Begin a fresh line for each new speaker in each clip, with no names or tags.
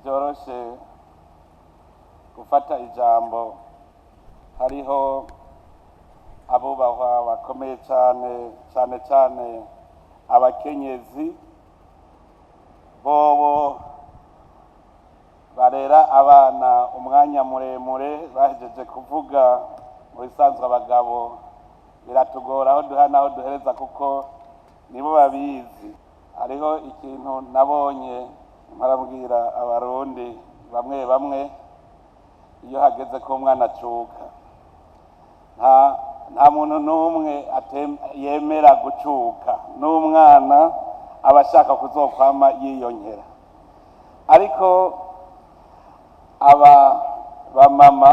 Ntibyoroshe gufata ijambo. Hariho abubahwa bakomeye cyane cyane cyane abakenyezi bobo barera abana umwanya muremure bahejeje kuvuga. Mu bisanzwe abagabo biratugora aho duha n'aho duhereza kuko nibo babizi. Hariho ikintu nabonye mparabwira Abarundi bamwe bamwe: iyo hageze ko umwana acuka, nta muntu n'umwe yemera gucuka, n'umwana aba ashaka kuzokwama yiyonkera. Ariko aba bamama,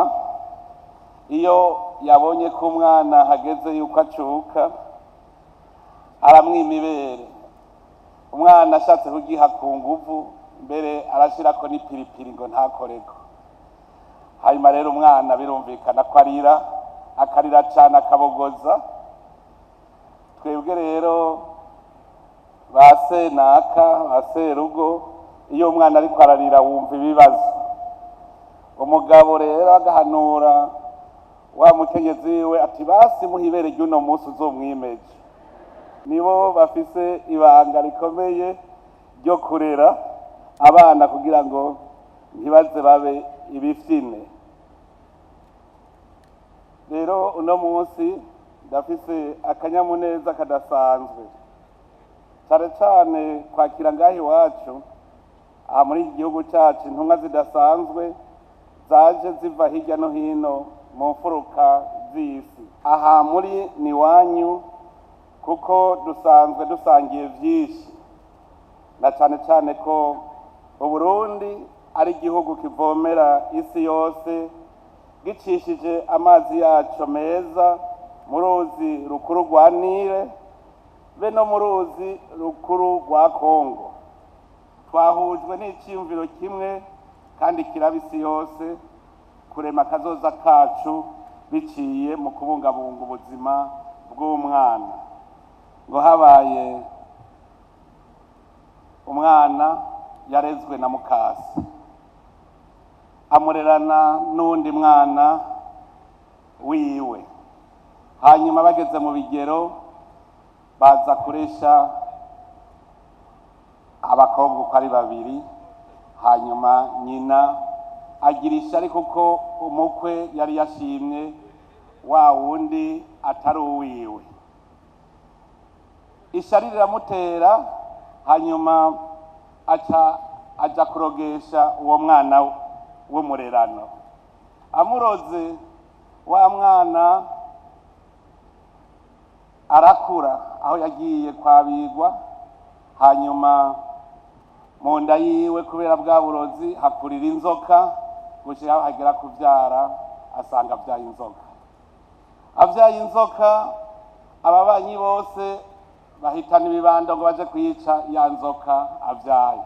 iyo yabonye ko umwana hageze yuko acuka, aramwima ibere. Umwana ashatse kugiha ku nguvu, mbere arashirako n'ipiripiri ngo ntakoreko. Hanyuma rero umwana birumvikana ko arira, akarira cyane, akabogoza. Twebwe rero ba senaka, ba serugo, iyo umwana ariko ararira wumva ibibazo. Umugabo rero agahanura wa mukenyezi wiwe ati: "Basi muha ibere ry'uno munsi, uzomwimeje." Nibo bafise ibanga rikomeye ryo kurera abana kugira ngo ntibaze babe ibifyine. Rero uno munsi ndafise akanyamuneza kadasanzwe, cyane cyane kwakira ngaha iwacu, aha muri iki gihugu cyacu, intumwa zidasanzwe zaje ziva hirya no hino mu mfuruka z'isi. Aha muri ni iwanyu, kuko dusanzwe dusangiye byinshi, na cyane cyane ko Uburundi ari igihugu kivomera isi yose gicishije amazi yaco meza mu ruzi rukuru rwa Nile be no mu ruzi rukuru rwa Kongo. Twahujwe n'iciyumviro kimwe kandi kiraba isi yose: kurema akazoza kacu biciye mu kubungabunga ubuzima bw'umwana. Ngo habaye umwana yarezwe na mukase, amurerana n'uwundi mwana wiwe. Hanyuma bageze mu bigero, baza kuresha abakobwa uko ari babiri. Hanyuma nyina agira ishyari kuko umukwe yari yashimye wa wundi atari uwiwe. Ishyari riramutera, hanyuma aca aja kurogesha uwo mwana w'umurerano. Amuroze, wa mwana arakura aho yagiye kwabigwa. Hanyuma mu nda yiwe, kubera bwa burozi, hakurira inzoka, gushira aho hagera kuvyara asanga avyaye inzoka. Avyaye inzoka, ababanyi bose bahitana ibibando ngo baje kwica ya nzoka avyaye.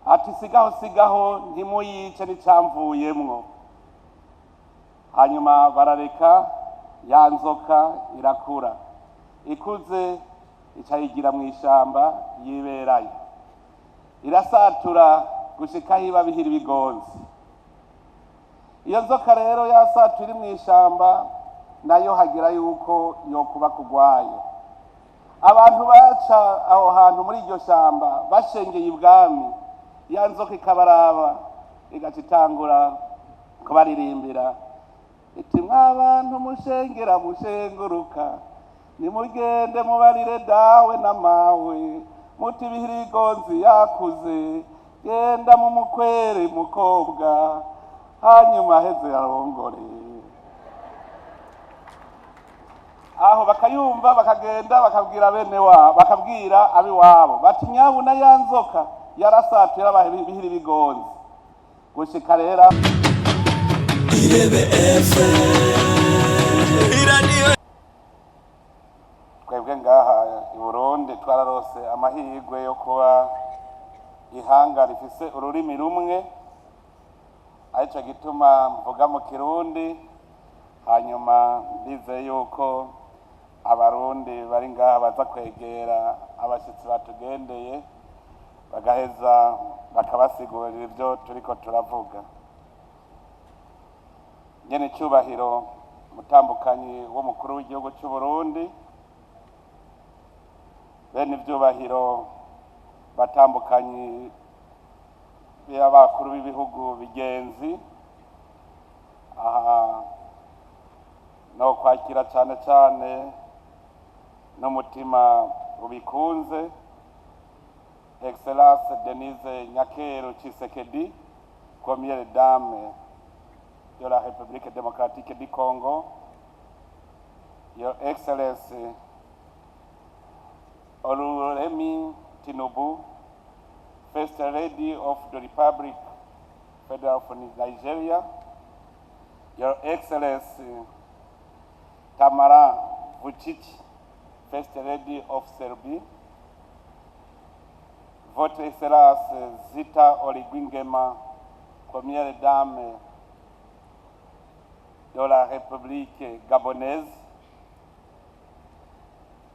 Ati: "Sigaho, sigaho, ntimuyice, n'icamvuyemwo." Hanyuma barareka, ya nzoka irakura. Ikuze ica yigira mu ishamba yiberayo, irasatura gushika aho iba bihira ibigonzi. Iyo nzoka rero yasatura iri mu ishamba, nayo hagira yuko yokuba kugwayo. Abantu baca aho hantu muri iryo shamba bashengeye ibwami, ya nzoka ikabaraba, igaca itangura kubaririmbira iti: "Mwabantu mushengera mushenguruka, nimugende mubarire dawe na mawe muti bihirigonzi yakuze, genda mumukwere mukobwa, hanyuma aheze arongore." Aho bakayumva, bakagenda bakabwira bene wabo, bakabwira abiwabo bati: "Nyabuna ya nzoka yarasatuye, yarabaye bihira ibigonzi." Gushika rero
Irebe FM, iradiyo.
Twebwe ngaha i Burundi twararose amahirwe yo kuba ihanga rifise ururimi rumwe, arico gituma mvuga mu Kirundi. Hanyuma ndizeye yuko Abarundi bari ngaha baza kwegera abashitsi batugendeye. Bagaheza bakabasigurira ibyo turiko turavuga. Nyene icyubahiro umutambukanyi w'umukuru w'igihugu cy'u Burundi, bene ibyubahiro batambukanyi b'abakuru b'ibihugu bigenzi, aha no kwakira cyane cyane n'umutima ubikunze Excellence Denise Nyakeru Tshisekedi, Première Dame de la République démocratique du Congo, Your Excellency Oluremi Tinubu, First Lady of the Republic Federal of Nigeria, Your Excellency Tamara Vucic, First Lady of Serbia, Votre Excellence Zita Oligui Nguema, Première Dame de la République gabonaise,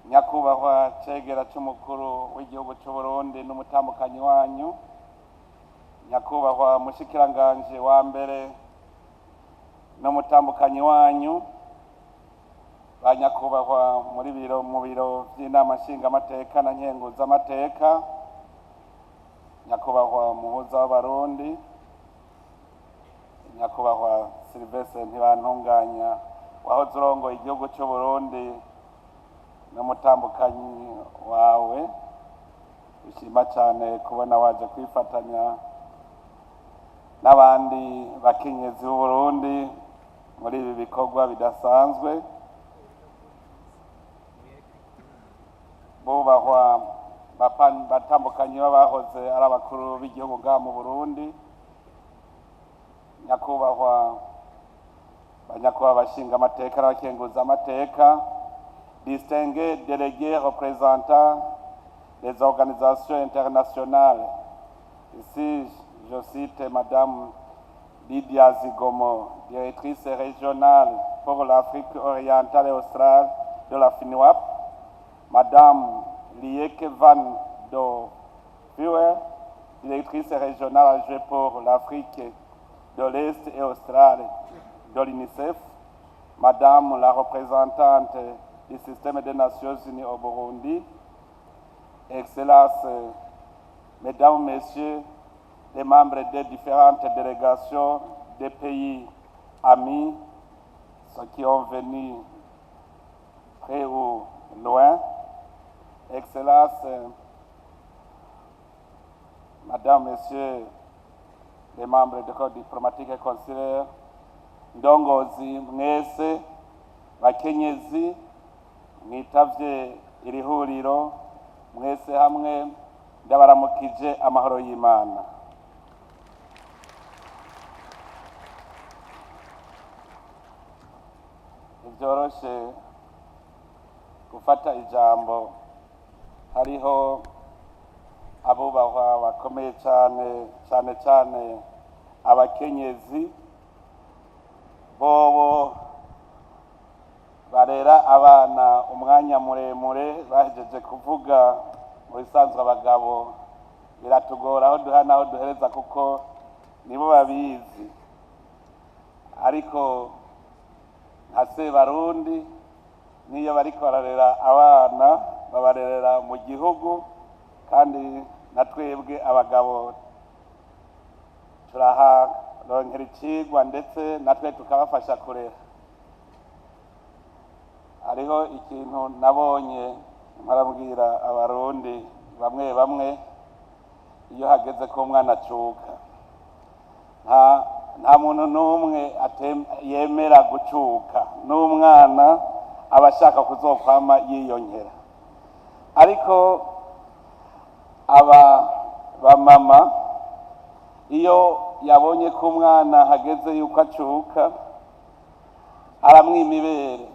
Nyakubahwa cegera c'umukuru w'igihugu c'u Burundi n'umutambukanyi wanyu, Nyakubahwa mushikiranganje wa mbere n'umutambukanyi wanyu, ba nyakubahwa muri biro mu biro vy'inama nshingamateka na nkenguzamateka, nyakubahwa muhuza w'Abarundi, nyakubahwa Sylvestre Ntibantunganya wahoze urongoye igihugu c'u Burundi n'umutambukanyi wawe, ushima cyane kubona waje kwifatanya n'abandi bakenyezi b'u Burundi muri ibi bikorwa bidasanzwe, bubahwa batambukanyi b'abahoze ari abakuru b'igihugu ngaha mu Burundi, nyakubahwa banyakubahwa bashinga amateka n'abakenguza amateka, distingués délégués représentants des organisations internationales. Ici, je cite Madame Lydia Zigomo, directrice régionale pour l'Afrique orientale et australe de la FNUAP, Madame Lieke van der Feuer, directrice régionale adjointe pour l'Afrique de l'Est et australe de l'UNICEF, Madame la représentante du système des Nations Unies au Burundi, Excellences, Mesdames, Messieurs, les membres des différentes délégations des pays amis, ceux qui ont venu près ou loin, Excellences, Madame, Messieurs, les membres du corps diplomatique et consulaire, ndongozi mwese, bakenyezi mwitavye iri huriro mwese hamwe, ndabaramukije amahoro y'Imana. Ntibyoroshe gufata ijambo hariho abubahwa bakomeye cyane, cyane cyane abakenyezi bobo barera abana umwanya muremure bahejeje kuvuga. Mu bisanzwe abagabo biratugora aho duha n'aho duhereza kuko nibo babizi, ariko nka Sebarundi niyo bariko bararera abana babarerera mu gihugu, kandi na twebwe abagabo turaharonkera icigwa ndetse natwe tukabafasha kurera. Hariho ikintu nabonye mparabwira Abarundi bamwe bamwe: iyo hageze ko umwana acuka, nta muntu n'umwe yemera gucuka, n'umwana aba ashaka kuzokwama yiyonkera. Ariko aba bamama, iyo yabonye ko umwana hageze yuko acuka, aramwima ibere.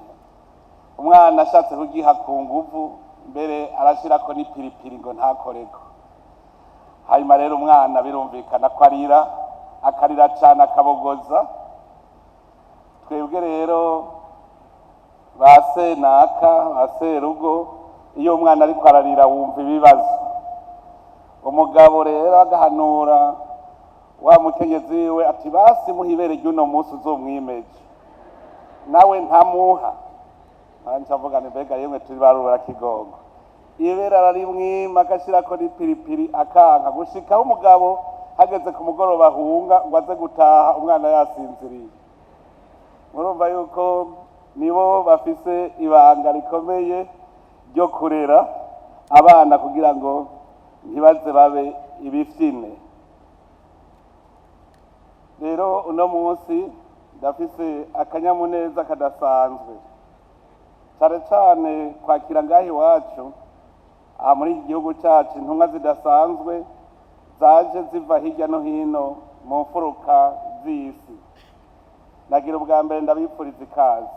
Umwana ashatse kugiha ku nguvu, mbere arashirako n'ipiripiri ngo ntakoreko. Hanyuma rero umwana birumvikana ko arira, akarira cane, akabogoza. Twebwe rero ba senaka, ba serugo, iyo umwana ariko ararira wumva ibibazo. Umugabo rero agahanura wa mukenyezi wiwe ati basi muha ibere ry'uno munsi uzomwimeje, nawe ntamuha. Nanje avuga ni mbega yemwe turi barubura kigongo, ibere ararimwima agashirako n'ipiripiri akanka, gushikaho umugabo hageze ku mugoroba ahunga ngo aze gutaha umwana yasinziriye. Murumva yuko nibo bafise ibanga rikomeye ryo kurera abana kugira ngo ntibaze babe ibifyine. Rero uno munsi ndafise akanyamuneza kadasanzwe, cane cane kwakira ngaha iwacu aha muri iki gihugu cacu intumwa zidasanzwe zaje ziva hirya no hino mu mfuruka z'isi. Nagira ubwa mbere ndabipfuriza ikaze,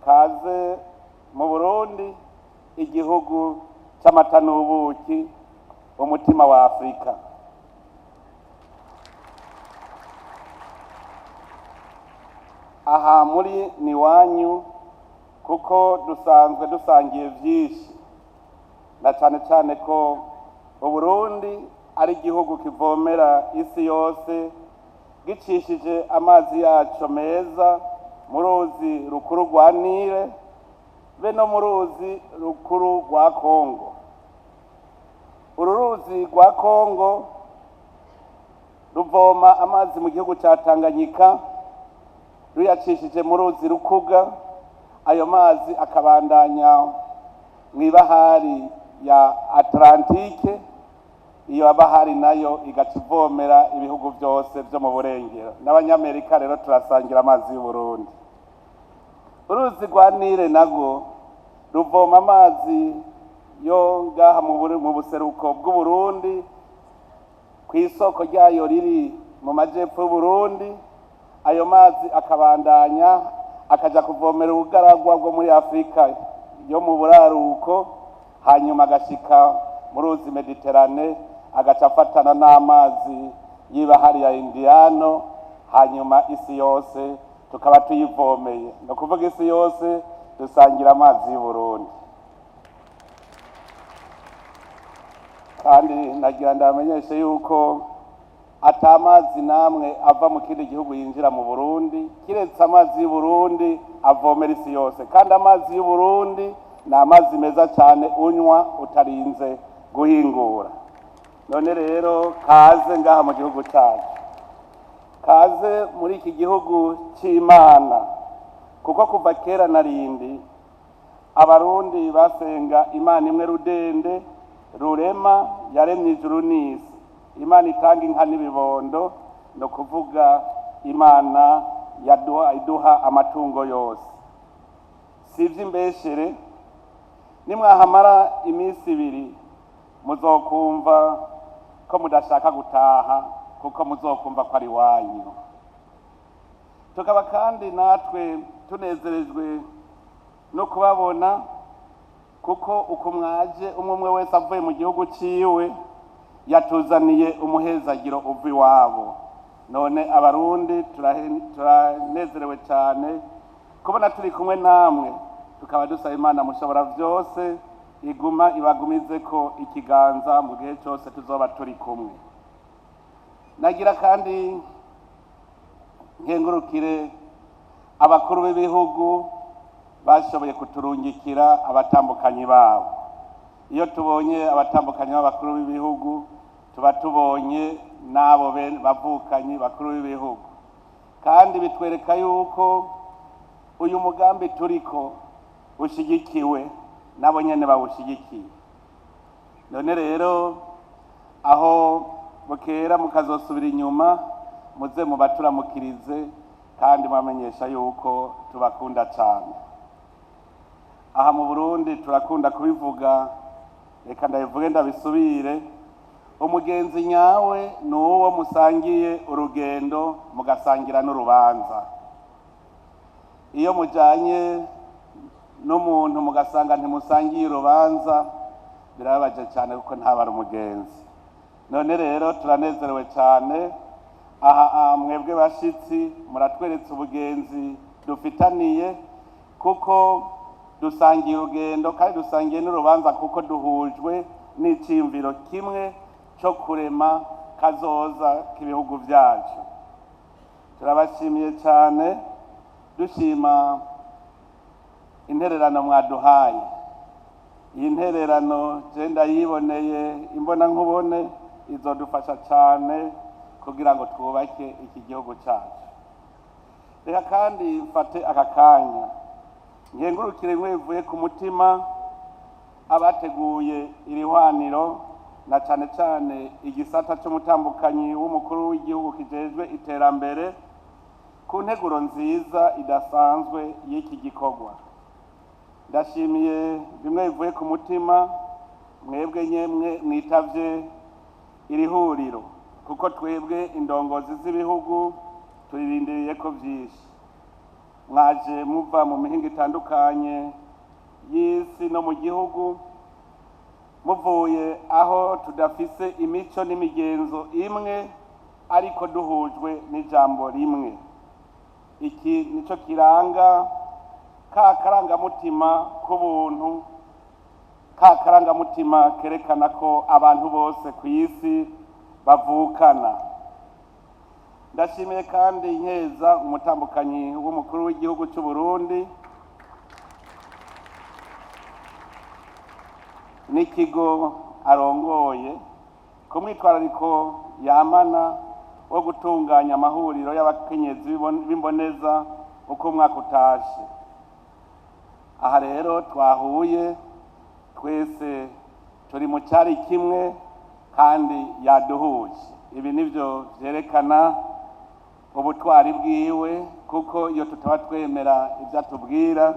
kaze mu Burundi, igihugu c'amata n'ubuki, umutima wa Afurika. Aha muri ni wanyu kuko dusanzwe dusangiye vyinshi, na cane cane ko Uburundi ari igihugu kivomera isi yose gicishije amazi yaco meza mu ruzi rukuru rwa Nile be no mu ruzi rukuru rwa Kongo. Uru ruzi rwa Kongo ruvoma amazi mu gihugu ca Tanganyika ruyacishije mu ruzi Rukuga, ayo mazi akabandanya mw'ibahari ya Atlantike, iyo bahari nayo igaca ivomera ibihugu byose byo mu burengero. N'abanyamerika rero turasangira amazi y'Uburundi. Uruzi rwa Nile narwo ruvoma amazi yo ngaha mu buseruko bw'Uburundi, kw'isoko ryayo riri mu majepfo y'Uburundi, ayo mazi akabandanya akaja kuvomera ubugaragwa bwo muri Afurika yo mu buraruko, hanyuma agashika mu ruzi Mediterane, agaca afatana n'amazi y'ibahari ya Indiano, hanyuma isi yose tukaba tuyivomeye. Ni ukuvuga isi yose dusangira amazi y'Uburundi. Kandi nagira ndabamenyeshe yuko ata mazi namwe ava mu kindi gihugu yinjira mu Burundi, kiretse amazi y'Uburundi avomera isi yose. Kandi amazi y'Uburundi ni amazi meza cyane unywa utarinze guhingura. None rero kaze ngaha mu gihugu cyacu, kaze muri iki gihugu c'Imana, kuko kuva kera na rindi Abarundi basenga Imana imwe rudende rurema yaremye ijuru n'isi, Imana itanga inka n'ibibondo, ni ukuvuga Imana iduha amatungo yose. Si ivy'imbeshere, nimwahamara iminsi ibiri muzokumva ko mudashaka gutaha, kuko muzokumva ko ari iwanyu. Tukaba kandi natwe tunezerejwe no kubabona, kuko uko mwaje umwe umwe wese avuye mu gihugu ciwe yatuzaniye umuhezagiro uva iwabo. None Abarundi turanezerewe cyane kubona turi kumwe namwe, tukaba dusaba Imana mushobora vyose iguma ibagumizeko ikiganza mu gihe cyose tuzoba turi kumwe. Nagira kandi nkengurukire abakuru b'ibihugu bashoboye kuturungikira abatambukanyi babo. Iyo tubonye abatambukanyi b'abakuru b'ibihugu tuba tubonye n'abo bavukanyi bakuru b'ibihugu, kandi bitwereka yuko uyu mugambi turiko ushigikiwe nabo nyene bawushigikiye. None rero aho bukera mukazosubira inyuma, muze mubaturamukirize kandi mwamenyesha yuko tubakunda cane. Aha mu Burundi turakunda kubivuga, reka ndabivuge ndabisubire, umugenzi nyawe ni uwo musangiye urugendo mugasangira n'urubanza. Iyo mujanye n'umuntu mugasanga ntimusangiye urubanza, birababaje cyane kuko ntabara umugenzi. None rero turanezerewe cyane aha mwebwe bashitsi muratweretse ubugenzi dufitaniye, kuko dusangiye urugendo kandi dusangiye n'urubanza, kuko duhujwe n'iciyumviro kimwe cyo kurema kazoza k'ibihugu byacu. Turabashimiye cyane, dushima intererano mwaduhaye. Iyi ntererano je ndayiboneye imbona nkubone, izodufasha cyane kugira ngo twubake iki gihugu cyacu. Reka kandi mfate aka kanya nkengurukire mwivuye ku mutima abateguye iri hwaniro, na cane cane igisata c'umutambukanyi w'umukuru w'igihugu kijejwe iterambere, ku nteguro nziza idasanzwe y'iki gikorwa. Ndashimiye bimwe bivuye ku mutima mwebwe nyemwe mwitavye iri huriro, kuko twebwe indongozi z'ibihugu turirindiriye ko vyinshi. Mwaje muva mu mihingo itandukanye y'isi no mu gihugu, muvuye aho tudafise imico n'imigenzo imwe, ariko duhujwe n'ijambo rimwe. Iki nico kiranga ka karangamutima k'ubuntu, ka karangamutima kerekana ko abantu bose ku isi bavukana. Ndashimiye kandi nkeza umutambukanyi w'umukuru w'igihugu cy'u Burundi n'ikigo arongoye ku mwitwarariko yamana wo gutunganya amahuriro y'abakenyezi b'imboneza uko umwaka utashe. Aha rero twahuye twese turi mu cyari kimwe kandi yaduhuje. Ibi nivyo vyerekana ubutwari bwiwe, kuko iyo tutaba twemera ibyo atubwira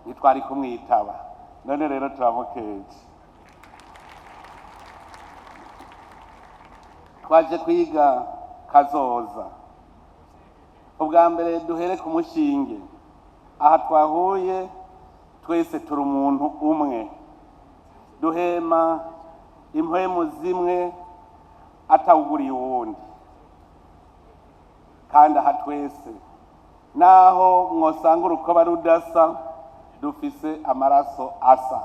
ntitwari kumwitaba. None rero turamukeje. Twaje kwiga kazoza. Ubwa mbere duhere ku mushinge. Aha twahuye twese turi umuntu umwe, duhema impwemu zimwe atawuguriye uwundi. Kandi aha twese naho mwosanga urukoba rudasa, dufise amaraso asa,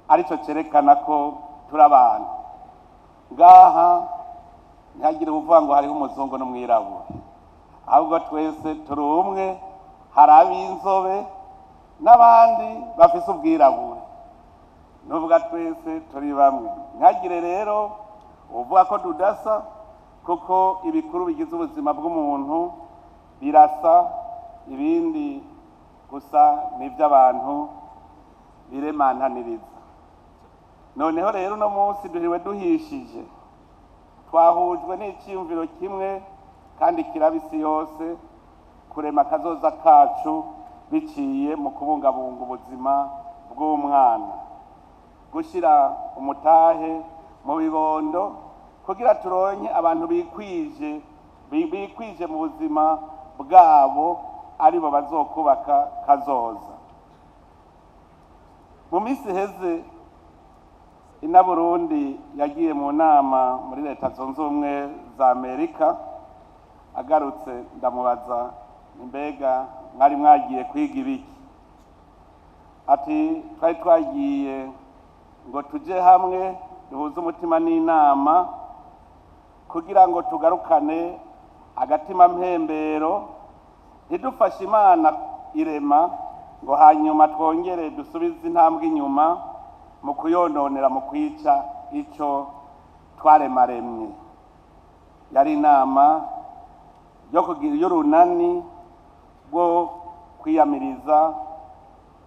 arico cerekana ko turi abantu. Ngaha ntihagire uvuga ngo hariho umuzungu n'umwirabura, ahubwo twese turi umwe. Hari ab'inzobe n'abandi bafise ubwirabure, nuvuga twese turi bamwe. Ntihagire rero uvuga ko tudasa, kuko ibikuru bigize ubuzima bw'umuntu birasa, ibindi gusa n'iby'abantu biremantaniriza. Noneho rero uno munsi duhiriwe duhishije, twahujwe n'iciyumviro kimwe kandi kiraba isi yose, kurema akazoza kacu biciye mu kubungabunga ubuzima bw'umwana, gushyira umutahe mu bibondo kugira turonke abantu bikwije mu buzima bwabo, aribo bazokubaka kazoza. Mu minsi iheze ina Burundi yagiye mu nama muri Leta Zunze Ubumwe za Amerika. Agarutse ndamubaza, mbega mwari mwagiye kwiga ibiki? Ati twari twagiye ngo tuje hamwe duhuze umutima n'inama kugira ngo tugarukane agatima mpembero, ntidufashe Imana irema ngo hanyuma twongere dusubize intambwe inyuma mu kuyononera, mu kwica ico twaremaremye. Yari inama yo kugira y'urunani rwo kwiyamiriza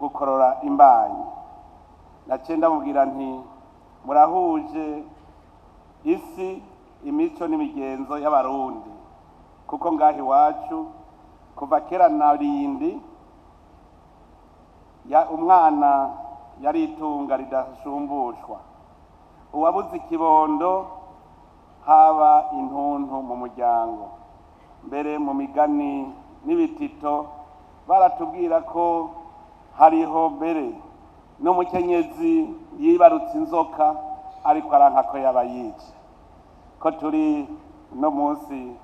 gukorora imbanyi. Naciye ndamubwira nti murahuje isi, imico n'imigenzo y'Abarundi, kuko ngaha iwacu kuva kera na rindi ya umwana yari itunga ridashumbushwa. Uwabuze ikibondo haba intuntu mu muryango. Mbere mu migani n'ibitito baratubwira ko hariho mbere n'umukenyezi yibarutse inzoka ariko aranka ko yaba yica. Ko turi no munsi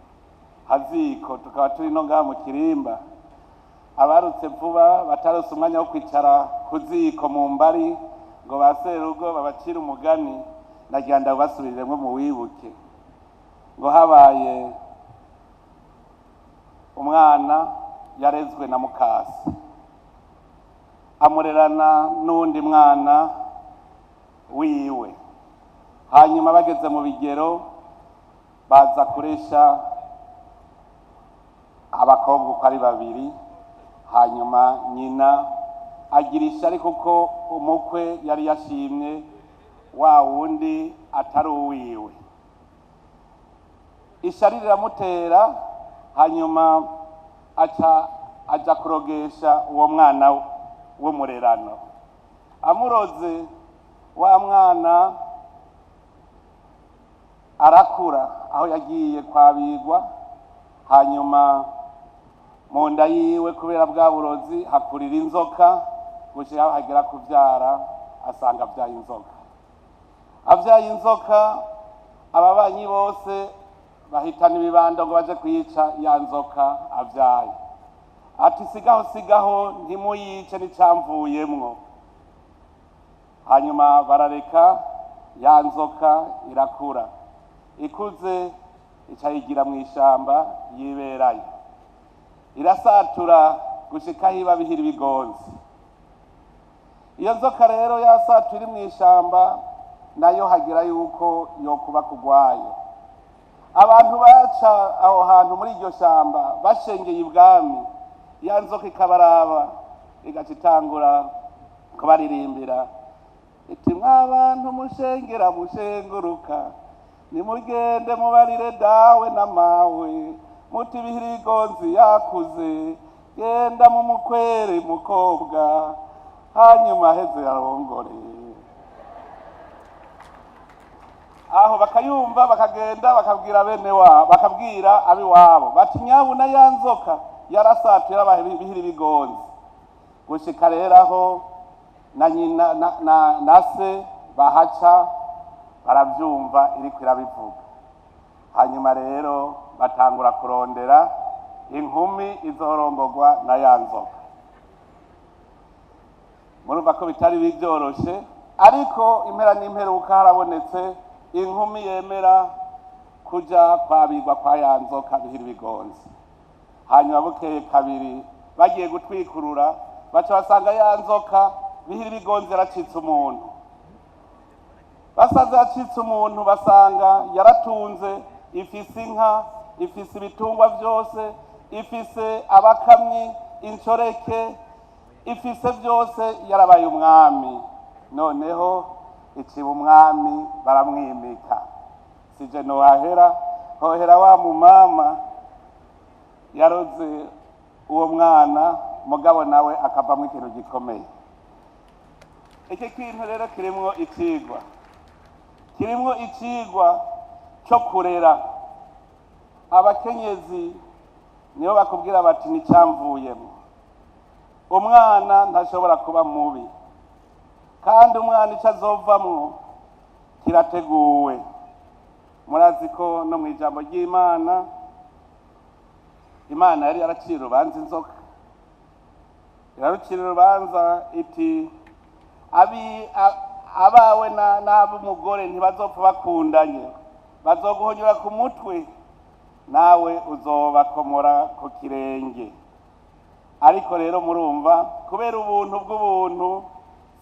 haziko, tukaba turi no ngaha mu Kirimba, abarutse vuba batarose umwanya wo kwicara ku ziko mu mbari ngo ba serugo babacire umugani, Nagira ndabasubiriremo mu wibuke ngo habaye umwana yarezwe na mukase, amurerana n'uwundi mwana wiwe. Hanyuma bageze mu bigero, baza kuresha abakobwa uko ari babiri. Hanyuma nyina agira ishyari kuko umukwe yari yashimye wa wundi atari uwiwe. Ishyari riramutera, hanyuma aca aja kurogesha uwo mwana w'umurerano. Amuroze, wa mwana arakura aho yagiye kwabigwa. Hanyuma mu nda yiwe, kubera bwa burozi, hakurira inzoka gushira aho hagera kuvyara, asanga avyaye inzoka. Avyaye inzoka, ababanyi bose bahitana ibibando ngo baje kwica ya nzoka avyaye. Ati: "Sigaho, sigaho, ntimuyice, n'icamvuyemwo." Hanyuma barareka, ya nzoka irakura. Ikuze, ica yigira mu ishamba yiberayo, irasatura gushika aho iba bihira ibigonzi. Iyo nzoka rero yasatura iri mu ishamba, nayo hagira yuko yokuba kugwayo. Abantu baca aho hantu muri iryo shamba bashengeye ibwami, ya nzoka ikabaraba, igaca itangura kubaririmbira iti: "Mwabantu mushengera mushenguruka, nimugende mubarire dawe na mawe muti bihirigonzi yakuze, genda mumukwere mukobwa, hanyuma aheze arongore." Aho bakayumva, bakagenda bakabwira bene wabo, bakabwira abiwabo bati: "Nyabuna ya nzoka yarasatuye, yarabaye bihira ibigonzi." Gushika rero aho na nyina na se bahaca barabyumva iriko irabivuga. Hanyuma rero batangura kurondera inkumi izorongorwa na ya nzoka. Murumva ko bitari byoroshe, ariko impera n'imperuka harabonetse inkumi yemera kuja kwabirwa kwa ya nzoka bihira ibigonzi. Hanyuma bukeye kabiri bagiye gutwikurura, baca basanga ya nzoka bihira ibigonzi yaracitse umuntu. Basanze yacitse umuntu, basanga yaratunze, ifise inka, ifise ibitungwa byose, ifise abakamyi, inshoreke, ifise byose, yarabaye umwami. Noneho iciba umwami, baramwimika. Sije nohahera, hohera wa mumama yaroze uwo mwana, mugabo nawe akavamwo ikintu gikomeye. Iki kintu rero kirimwo icigwa, kirimwo icigwa cyo kurera. Abakenyezi nibo bakubwira bati: "Nicamvuyemo." Umwana ntashobora kuba mubi, kandi umwana icyo azovamwo kirateguwe. Murazi ko no mu ijambo ry'Imana, Imana yari yaraciye urubanza inzoka, irarucira urubanza iti: "Abawe n'ab'umugore ntibazopfa bakundanye, bazoguhonyora ku mutwe, nawe uzobakomora ku kirenge." Ariko rero murumva, kubera ubuntu bw'ubuntu,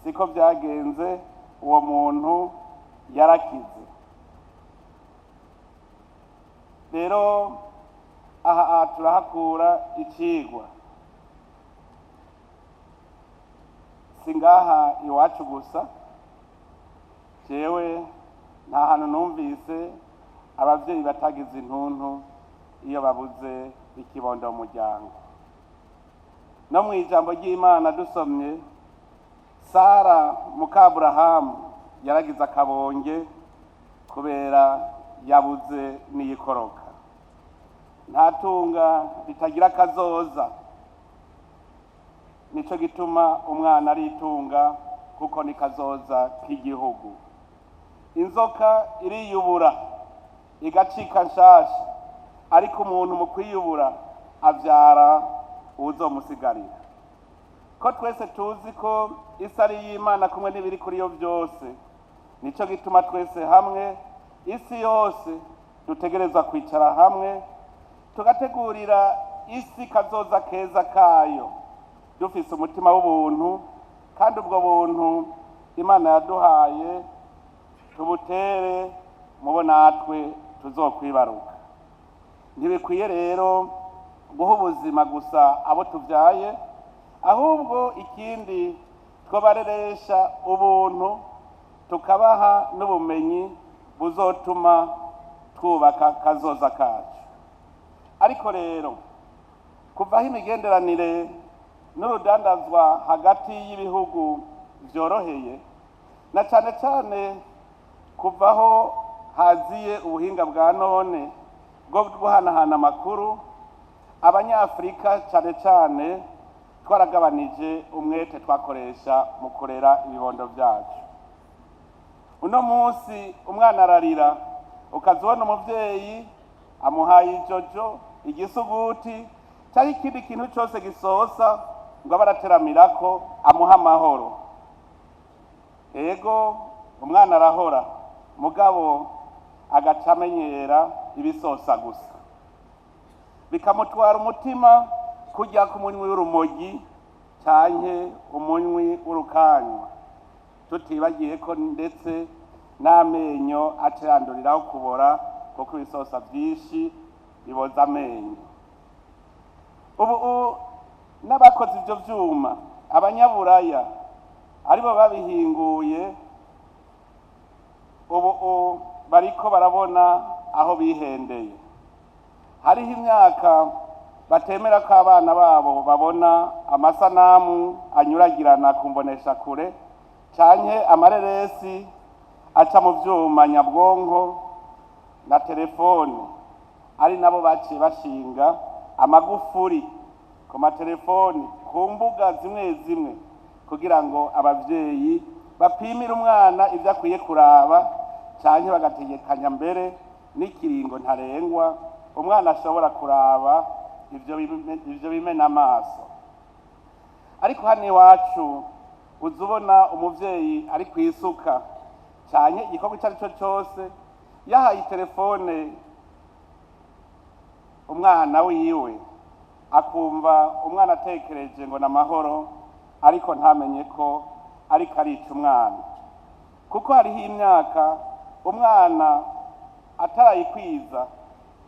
siko byagenze. Uwo muntu yarakize. Rero aha turahakura icigwa, si ngaha iwacu gusa. Jewe nta hantu numvise abavyeyi batagize intuntu iyo babuze ikibondo mu muryango. No mu ijambo ry'Imana dusomye, Sara muka Aburahamu yaragize akabonge kubera yabuze n'iyikoroka. Nta tunga ritagira akazoza. Nico gituma umwana ari itunga, kuko ni kazoza k'igihugu. Inzoka iriyubura igacika nshasha, ariko umuntu mu kwiyubura avyara uwuzomusigarira. Ko twese tuzi ko isi ari iy'Imana kumwe n'ibiri kuri yo byose. Nico gituma twese hamwe, isi yose, dutegerezwa kwicara hamwe tugategurira isi kazoza keza kayo, dufise umutima w'ubuntu, kandi ubwo buntu Imana yaduhaye tubutere mubo natwe tuzokwibaruka. Ntibikwiye rero guha ubuzima gusa abo tuvyaye, ahubwo ikindi twobareresha ubuntu, tukabaha n'ubumenyi buzotuma twubaka kazoza kacu. Ariko rero kuvaho imigenderanire n'urudandazwa hagati y'ibihugu vyoroheye, na cane cane kuvaho haziye ubuhinga bwa none bwo guhanahana amakuru, Abanyafurika cane cane twaragabanije umwete twakoresha mu kurera ibibondo vyacu. Uno munsi umwana ararira, ukaza ubona umuvyeyi amuhaye ijojo, igisuguti canke ikindi kintu cose gisosa ngo abe arateramirako amuha amahoro. Ego, umwana arahora, mugabo agaca amenyera ibisosa gusa, bikamutwara umutima kujya ku munywi w'urumogi canke umunywi w'urukanywa, tutibagiye ko ndetse n'amenyo aca yanduriraho kubora, kuko ibisosa vyinshi biboza amenyo. Ubu n'abakoze ivyo vyuma, abanyaburaya aribo babihinguye, ubu bariko barabona aho bihendeye. Hariho imyaka batemera ko abana babo babona amasanamu anyuragirana ku mboneshakure canke amareresi aca mu vyuma nyabwonko na telefone, ari nabo baciye bashinga amagufuri ku matelefoni, ku mbuga zimwe zimwe, kugira ngo abavyeyi bapimire umwana ivyo akwiye kuraba, canke bagategekanya mbere n'ikiringo ntarengwa umwana ashobora kuraba ivyo bimena amaso. Ariko hano iwacu uza ubona umuvyeyi ari kw'isuka canke igikorwa ico ari cyo cose, yahaye telefone umwana wiwe, akumva umwana atekereje ngo n'amahoro, ariko ntamenye ko ariko arica umwana, kuko hariho imyaka umwana atarayikwiza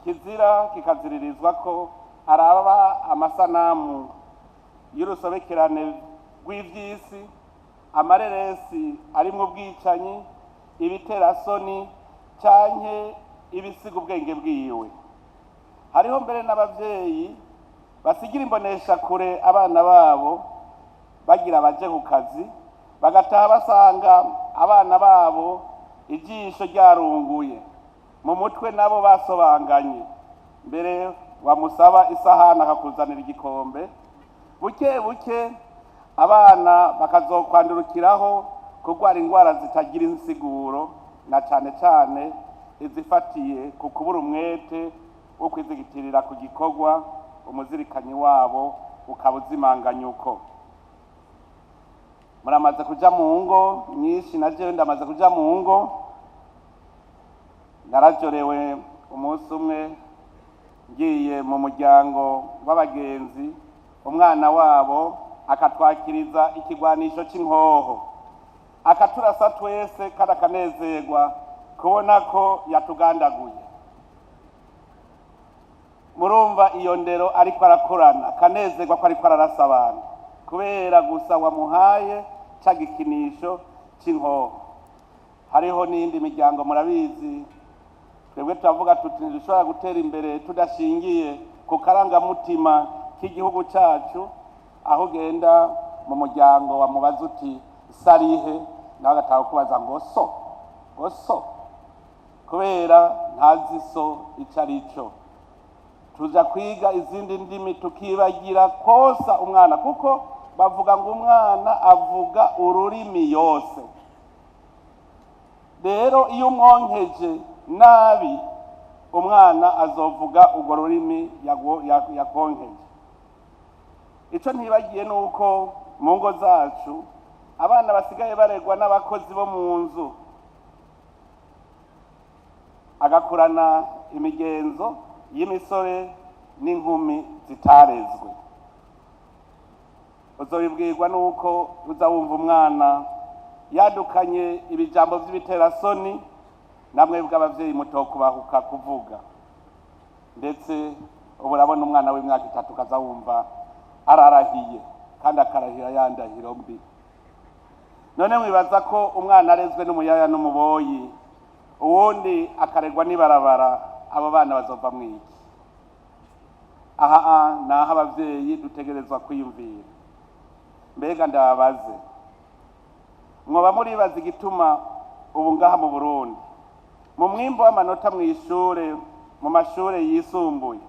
kizira kikaziririzwa ko araba amasanamu y'urusobekerane rw'ivyisi, amareresi arimwo ubwicanyi, ibiterasoni canke ibisiga ubwenge bwiwe. Hariho mbere n'abavyeyi basigira imboneshakure abana babo bagira baje ku kazi, bagataha basanga abana babo ijisho ryarunguye mu mutwe, nabo basobanganye, mbere wamusaba isahani akakuzanira igikombe. Buke buke abana bakazokwandurukiraho kurwara indwara zitagira insiguro, na cane cane izifatiye ku kubura umwete wo kwizigitirira ku gikorwa, umuzirikanyi wabo ukaba uzimanganya uko. Muramaze kuja mu ngo nyinshi, na jewe ndamaze kuja mu ngo. Narajorewe umunsi umwe ngiye mu muryango w'abagenzi, umwana wabo akatwakiriza ikigwanisho c'inkoho, akaturasa twese, kandi akanezerwa kubona ko yatugandaguye. Murumva iyo ndero ariko arakorana, akanezerwa ko ariko ararasa abantu kubera gusa wamuhaye ca gikinisho c'inkoho. Hariho n'iyindi miryango, murabizi, twebwe turavuga tuti ntidushobora gutera imbere tudashingiye ku karangamutima k'igihugu cacu. Aho ugenda mu muryango wamubaza uti sarihe, nawe agataha kubaza ngo so, ngo so, kubera ntazi so ico ari cyo. Tuja kwiga izindi ndimi tukibagira kosa umwana, kuko bavuga ngo umwana avuga ururimi yose. Rero iyo umwonkeje nabi, umwana azovuga urwo rurimi yakonkeje. Ico ntibagiye nuko mu ngo zacu abana basigaye baregwa n'abakozi bo mu nzu. Agakurana imigenzo y'imisore n'inkumi zitarezwe. Uzobibwirwa nuko uza wumva umwana yadukanye ibijambo vy'ibiterasoni, namwe bw'abavyeyi mutokubahuka kuvuga. Ndetse ubu urabona umwana w'imyaka 3 ukaza wumva ararahiye, kandi akarahira ya ndahiro mbi. None mwibaza ko umwana arezwe n'umuyaya n'umuboyi, uwundi akaregwa n'ibarabara, abo bana bazova mwiki? Aha naho abavyeyi dutegerezwa kwiyumvira. Mbega ndababaze, mwoba muribaza igituma ubu ngaha mu Burundi mu mwimbu w'amanota mw'ishure, mu mashure yisumbuye,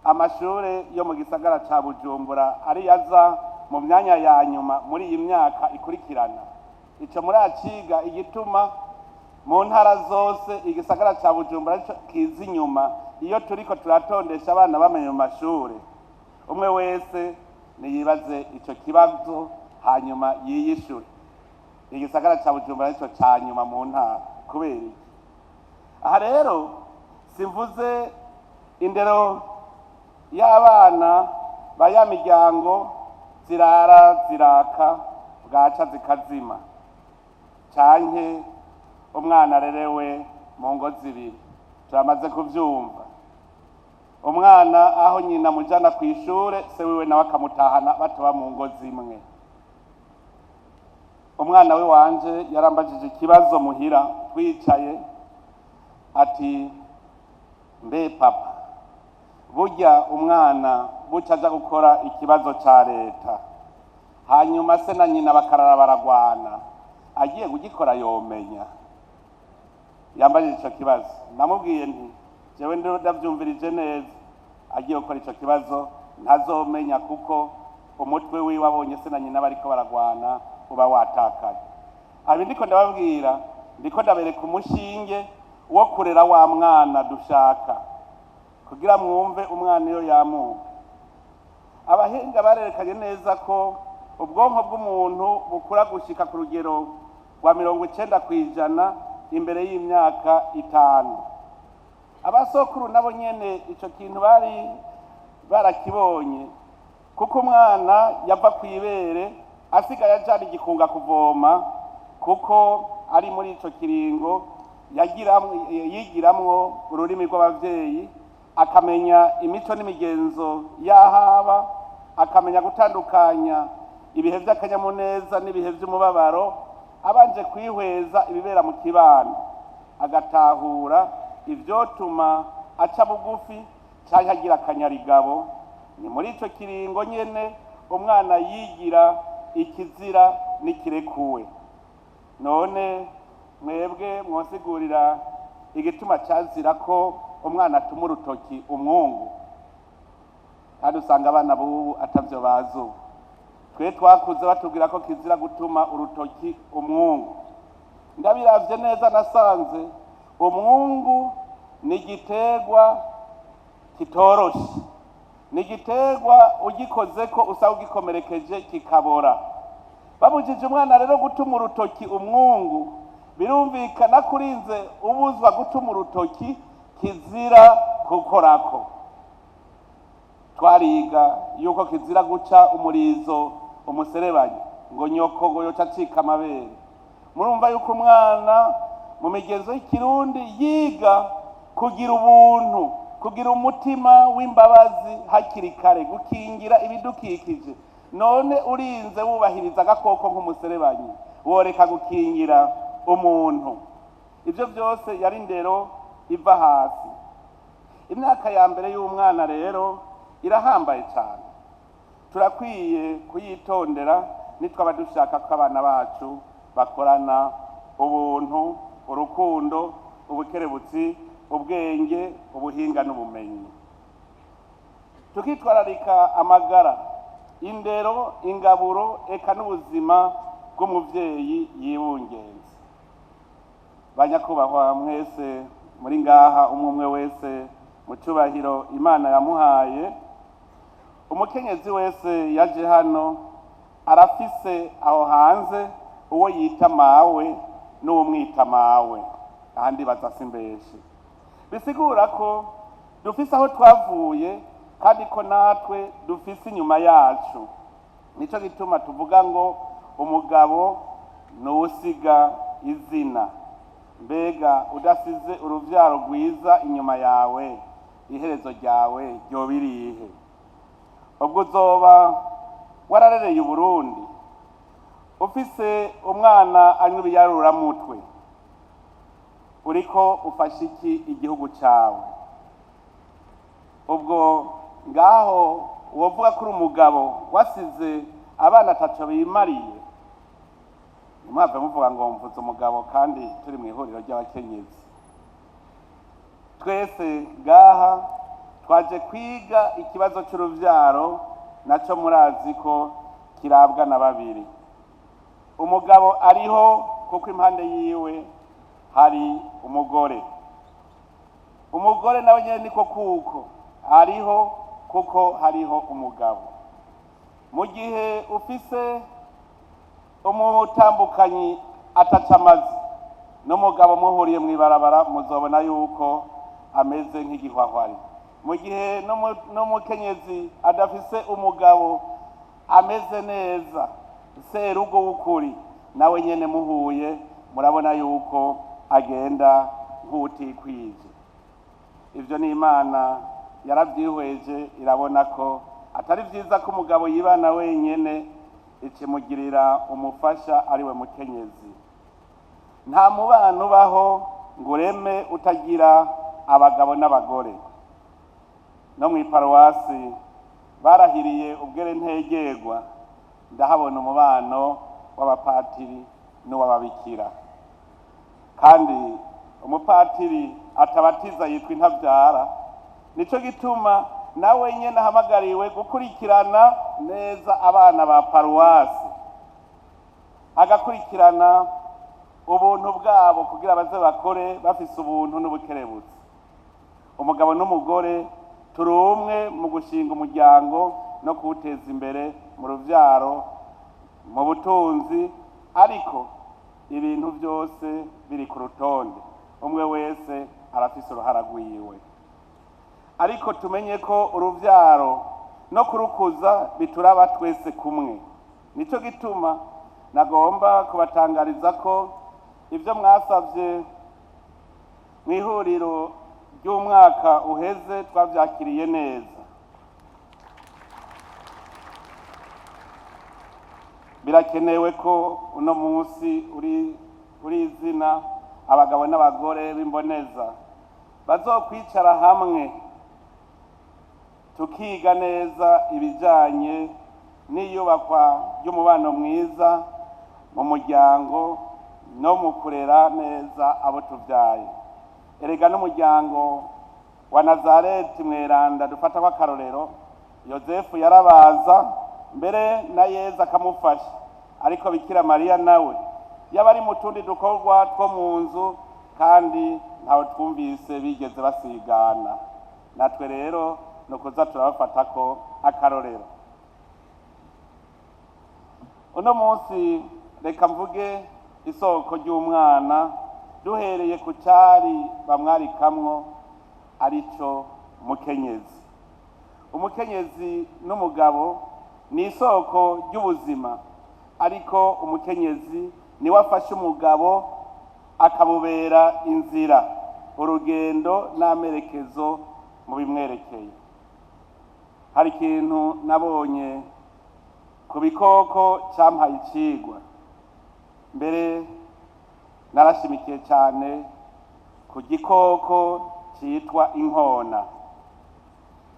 amashure yo mu gisagara ca Bujumbura ari yaza mu myanya ya nyuma muri iyi myaka ikurikirana? Ico muraciga, igituma mu ntara zose igisagara ca Bujumbura arico kiza inyuma iyo turiko turatondesha abana bamenye mu mashure? Umwe wese niyibaze ico kibazo hanyuma yiyishure. Igisagara ca Bujumbura arico ca nyuma mu ntara kubera iki? Aha rero simvuze indero y'abana ba ya miryango zirara ziraka bwaca zikazima, canke umwana arerewe mu ngo zibiri. Turamaze kuvyumva, umwana aho nyina amujana kw'ishure, se wiwe nawe akamutahana, bataba mu ngo zimwe. Umwana we wanje yarambajije ikibazo muhira twicaye, ati: "Mbe papa, burya umwana buca aja gukora ikibazo ca leta, hanyuma se na nyina bakarara baragwana, agiye kugikora yomenya?" Yambajije ico kibazo. Namubwiye nti: "Jewe ndavyumvirije neza, agiye gukora ico kibazo ntazomenya, kuko umutwe wiwe abonye se na nyina bariko baragwana uba watakaye." Abi ndiko ndababwira, ndiko ndabereka umushinge wo kurera wa mwana dushaka, kugira mwumve umwana iyo yamuka. Abahinga barerekanye neza ko ubwonko bw'umuntu bukura gushika ku rugero rwa 90% imbere y'imyaka 5. Abasokuru nabo nyene ico kintu bari barakibonye, kuko umwana yava kw'ibere asigaye ajana igikunga kuvoma, kuko ari muri ico kiringo yigiramwo ururimi rw'abavyeyi, akamenya imico n'imigenzo y'ahaba, akamenya gutandukanya ibihe vy'akanyamuneza n'ibihe vy'umubabaro, abanje kwihweza ibibera mu kibano, agatahura ivyotuma aca bugufi canke agira akanyarigabo. Ni muri ico kiringo nyene umwana yigira ikizira n'ikirekuwe. None mwebwe mwosigurira igituma cazira ko umwana atuma urutoki umwungu, kandi usanga abana b'ubu atavyo bazi? Ubu twe twakuze batubwira ko kizira gutuma urutoki umwungu. Ndabiravye neza, nasanze umwungu ni igiterwa kitoroshe, ni igiterwa ugikozeko usanga ugikomerekeje kikabora. Babujije umwana rero gutuma urutoki umwungu, birumvikana kurinze ubuzwa gutuma urutoki kizira gukorako. Twariga yuko kizira guca umurizo umuserebanyi, ngo nyoko ngo yoca acika amabere. Murumva yuko umwana mu migenzo y'ikirundi yiga kugira ubuntu, kugira umutima w'imbabazi hakiri kare, gukingira ibidukikije. None urinze wubahiriza agakoko nk'umuserebanyi, woreka gukingira umuntu? Ibyo byose yari indero iva hasi. Imyaka ya mbere y'umwana rero irahambaye cyane, turakwiye kuyitondera nitwaba dushaka ko abana bacu bakorana ubuntu, urukundo, ubukerebutsi, ubwenge, ubuhinga n'ubumenyi, tukitwararika amagara, indero, ingaburo eka n'ubuzima bw'umuvyeyi yibungenze. Banyakubahwa mwese muri ngaha, umwe umwe wese mu cubahiro Imana yamuhaye, umukenyezi wese yaje hano arafise aho hanze uwo yita mawe n'uwumwita mawe. Ahandi baza simbeshe. Bisigura ko dufise aho twavuye kandi ko natwe dufise inyuma yacu. Nico gituma tuvuga ngo umugabo nuwusiga izina. Mbega udasize uruvyaro rwiza inyuma yawe, iherezo ryawe ryoba irihe? Ubwo uzoba wararereye Uburundi ufise umwana anywa ibiyaruramutwe, uriko ufasha iki igihugu cawe? Ubwo ngaho wovuga ko uri umugabo wasize abana ataco bimariye? Ntimwave muvuga ngo mvuze umugabo kandi turi mu ihuriro ry'abakenyezi. Twese ngaha twaje kwiga ikibazo c'uruvyaro, naco murazi ko kirabwa na babiri. Umugabo ariho kuko impande yiwe hari umugore, umugore nawe nyene niko kuko ariho kuko hariho umugabo. Mu gihe ufise umutambukanyi ataca amazi n'umugabo muhuriye mw'ibarabara, muzobona yuko ameze nk'igihwahwari. Mu gihe n'umukenyezi adafise umugabo ameze neza, serugo w'ukuri, nawe nyene muhuye murabona yuko agenda nk'utikwije. Ivyo ni Imana yaravyihweje, irabona ko atari vyiza ko umugabo yibana wenyene, ikimugirira umufasha ariwe mukenyezi. Nta mubano ubaho ngo ureme utagira abagabo n'abagore. No mw'iparuwasi barahiriye ubwere ntegerwa, ndahabona umubano w'abapatiri n'uw'ababikira. Kandi umupatiri atabatiza yitwa intavyara. Nico gituma nawe nyene ahamagariwe gukurikirana neza abana ba paruwasi, agakurikirana ubuntu bwabo kugira baze bakore bafise ubuntu n'ubukerebutsi. Umugabo n'umugore turi umwe mu gushinga umuryango no kuwuteza imbere mu ruvyaro, mu butunzi, ariko ibintu byose biri ku rutonde, umwe wese arafise uruhara rwiwe. Ariko tumenye ko uruvyaro no kurukuza bituraba twese kumwe. Nico gituma nagomba kubatangariza ko ibyo mwasavye mu ihuriro ry'umwaka uheze twavyakiriye neza. Birakenewe ko uno munsi uri izina abagabo n'abagore b'imboneza bazokwicara hamwe tukiga neza ibijanye n'iyubakwa ry'umubano mwiza mu muryango no mu kurera neza abo tuvyaye. Erega n'umuryango wa Nazareti mweranda dufata kw'akarorero, Yozefu yarabaza mbere na Yezu akamufasha, ariko Bikira Mariya nawe yaba ari mu tundi dukorwa two mu nzu, kandi ntawe twumvise bigeze basigana. Natwe rero ni ukuza turabafata ko akarorero. Uno munsi reka mvuge isoko ry'umwana duhereye ku cari bamwarikamwo, arico mukenyezi. Umukenyezi n'umugabo ni isoko ry'ubuzima, ariko umukenyezi niwe afasha umugabo akamubera inzira, urugendo n'amerekezo mu bimwerekeye. Hari ikintu nabonye ku bikoko campaye icigwa, mbere narashimikiye cyane ku gikoko citwa inkona.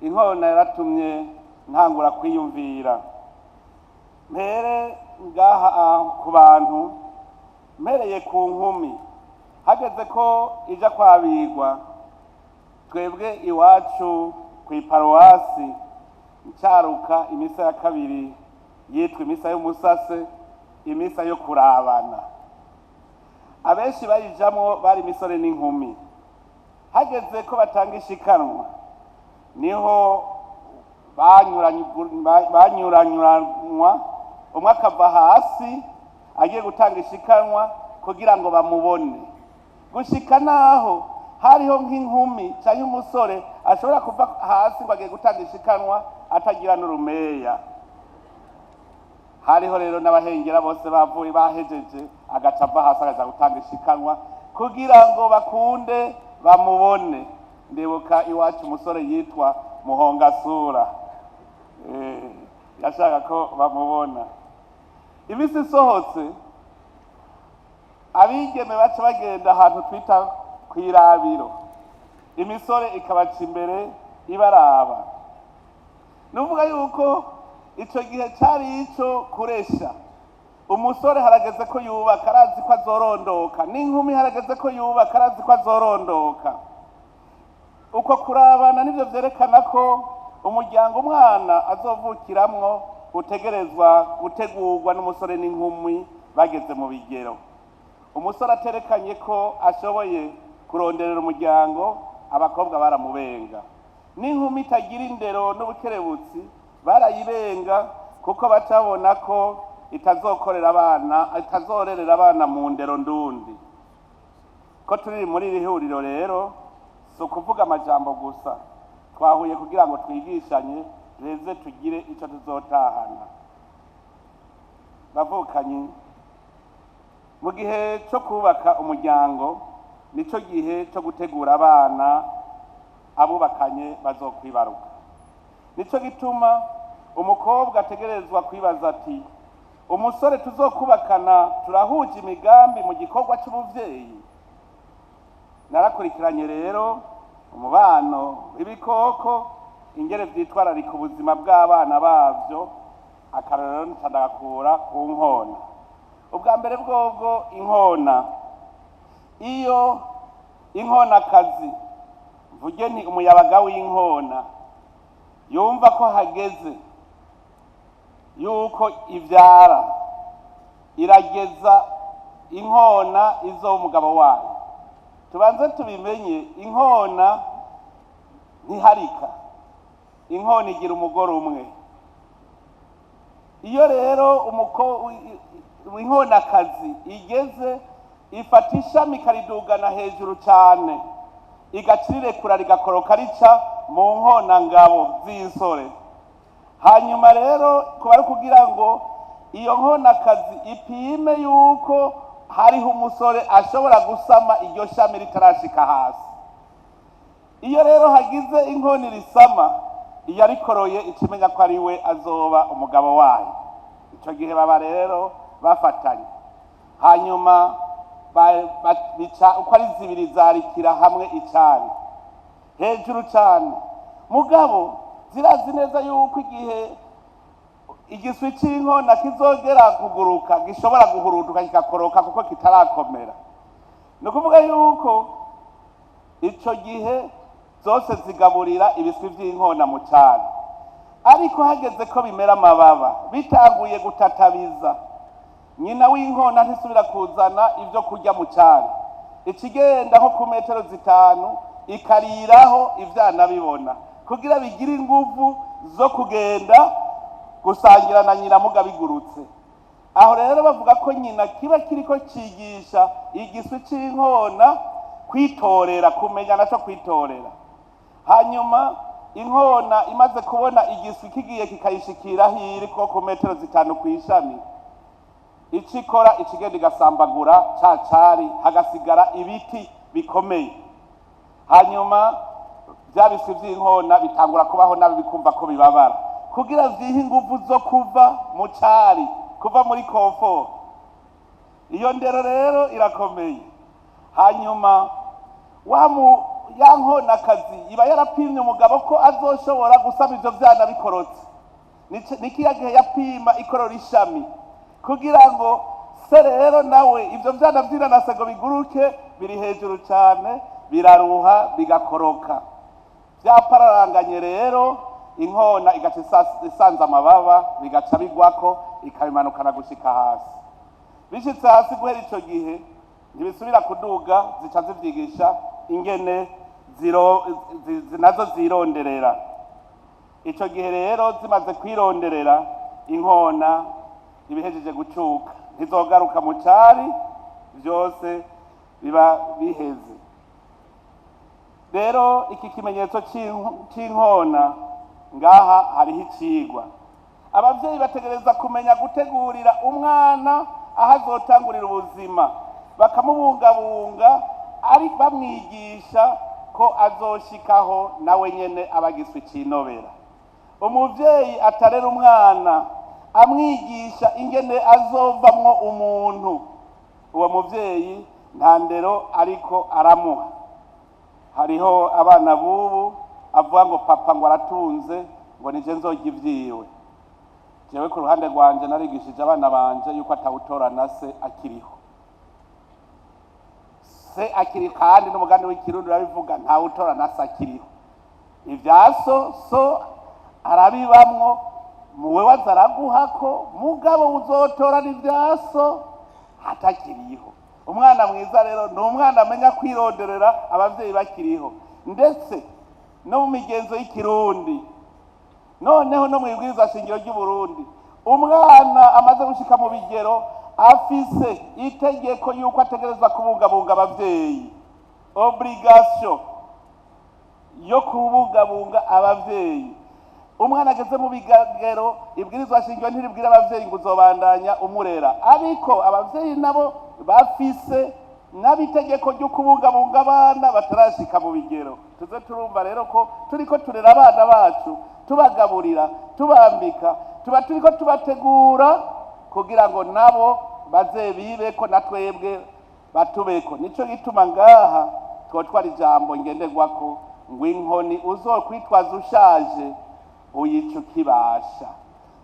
Inkona yaratumye ntangura kwiyumvira mpere ngaha ku bantu, mpereye ku nkumi. Hageze ko ija kwabigwa, twebwe iwacu ku iparuwasi ncaruka imisa ya kabiri yitwa imisa y'umusase, imisa yo kurabana. Abenshi bayijamwo bari imisore n'inkumi. Hageze ko batanga ishikanwa, niho banyuranyuranwa, umwe akava hasi agiye gutanga ishikanwa kugira ngo bamubone, gushika naho Hariho nk'inkumi cyangwa umusore ashobora kuva hasi ngo agiye gutanga ishikanwa atagira n'urumeya. Hariho rero n'abahengera bose bavuye bahejeje, agaca ava hasi akaja gutanga ishikanwa kugira ngo bakunde bamubone. Ndibuka iwacu umusore yitwa Muhongasura, yashaka ko bamubona. Iminsi isohotse, abigeme baca bagenda ahantu twita kw'irabiro, imisore ikabaca imbere ibaraba. Nuvuga yuko ico gihe cari ico kuresha. Umusore harageze ko yubaka, arazi ko azorondoka, n'inkumi harageze ko yubaka, arazi ko azorondoka. Uko kurabana nivyo vyerekana ko umuryango umwana azovukiramwo utegerezwa gutegurwa n'umusore n'inkumi bageze mu bigero. Umusore aterekanye ko ashoboye kuronderera umuryango, abakobwa baramubenga. N'inkumi itagira indero n'ubukerebutsi barayibenga, kuko bacabona ko itazokorera abana, itazorerera abana mu ndero ndundi. Ko turi muri iri huriro rero, si ukuvuga amajambo gusa, twahuye kugira ngo twigishanye, duheze tugire icyo tuzotahana. Bavukanyi, mu gihe cyo kubaka umuryango nicyo gihe cyo gutegura abana abubakanye bazokwibaruka. Nicyo gituma umukobwa ategerezwa kwibaza ati: umusore tuzokubakana turahuje imigambi mu gikorwa cy'ubuvyeyi? Narakurikiranye rero umubano w'ibikoko, ingere vyitwararika ubuzima bw'abana bavyo. Akarorero ntandagakura ku nkona. Ubwa mbere bwobwo, inkona, iyo inkonakazi, mvuge nti umuyabaga w'inkona, yumva ko hageze yuko ivyara, irageza inkona izo umugabo wayo. Tubanze tubimenye, inkona ntiharika, inkona igira umugore umwe. Iyo rero inkonakazi igeze, ifata ishami ikaridugana hejuru cyane, igaca irirekura rigakoroka rica mu nkona ngabo z'insore. Hanyuma rero kuba ari kugira ngo iyo nkonakazi ipime yuko hariho umusore ashobora gusama iryo shami ritarashika hasi. Iyo rero hagize inkoni risama, iyo arikoroye ikimenya ko ari we azoba umugabo wayo. Icyo gihe baba rero bafatanye, hanyuma bica uko ari zibiri zarikira hamwe icari hejuru cyane. Mugabo zirazi neza yuko igihe igiswi cy'inkona kizogera kuguruka gishobora guhuruduka kigakoroka, kuko kitarakomera. Ni ukuvuga yuko icyo gihe zose zigaburira ibiswi by'inkona mu cyaro. Ariko hageze ko bimera amababa, bitanguye gutatabiza, nyina w'inkona ntisubira kuzana ibyo kurya mu cyaro. Ikigenda nko ku metero 5 ikariraho ivyana bibona, kugira bigire inguvu zo kugenda gusangira na nyina muga bigurutse. Aho rero bavuga ko nyina kiba kiriko cigisha igiswi c'inkona kwitorera, kumenya naco kwitorera. Hanyuma inkona imaze kubona igiswi kigiye kikayishikira hiri ko ku metero 5 kw'ishami, icikora ikigenda igasambagura ca cari, hagasigara ibiti bikomeye. Hanyuma bya biswi vy'inkona bitangura kubaho nabi, bikumva ko bibabara, kugira vyihe inguvu zo kuva mu cari, kuva muri komfort. Iyo ndero rero irakomeye. Hanyuma wa mu ya nkonakazi iba yarapimye umugabo ko azoshobora gusama ivyo vyana bikorotse. Ni kiya gihe yapima ikorora ishami, kugira ngo se rero nawe ivyo vyana vy'inanase ngo biguruke biri hejuru cane, biraruha bigakoroka vyapararanganye. Rero inkona igaca isanza amababa, bigaca bigwako, ikabimanukana gushika hasi. Bishitse hasi, guhera ico gihe ntibisubira kuduga, zica zivyigisha ingene nazo zironderera. Ico gihe rero zimaze kwironderera, inkona ibihejeje gucuka, ntizogaruka mu cari, vyose biba biheze. Rero iki kimenyetso c'inkona ngaha hariho icigwa. Abavyeyi bategereza kumenya gutegurira umwana aho azotangurira ubuzima, bakamubungabunga, ari bamwigisha ko azoshikaho nawe nyene aba agiswe icinobera. Umuvyeyi atarera umwana amwigisha ingene azovamwo umuntu, uwo muvyeyi nta ndero ariko aramuha. Hariho abana b'ubu avuga ngo papa ngo aratunze, ngo nije nzorya ivyiwe. Jewe ku ruhande rwanje narigishije abana banje yuko atawutorana se akiriho, se akiri, kandi n'umugani w'ikirundi urabivuga, ntawutorana se akiriho. Ivya so, so arabibamwo, muwe waza araguhako, mugabo uzotorana ivya so atakiriho. Umwana mwiza rero ni umwana amenya kwironderera abavyeyi bakiriho, ndetse no mu migenzo y'ikirundi, noneho no mu ibwirizwa shingiro ry'Uburundi, umwana amaze gushika mu bigero afise itegeko yuko ategerezwa kubungabunga abavyeyi, obligation yo kubungabunga abavyeyi. Umwana ageze mu bigero, ibwirizwa shingiro ntiribwira abavyeyi ngo uzobandanya umurera, ariko abavyeyi nabo bafise n'abitegeko ryo kubungabunga abana batarashika mu bigero. Tuze turumva rero ko turiko turera abana bacu, tubagaburira, tubambika, tuba turiko tubategura kugira ngo nabo baze bibeko na twebwe batubeko. Nico gituma ngaha twotwara ijambo ngenderwako ngo inkoni uzokwitwaza ushaje uyica ukibasha.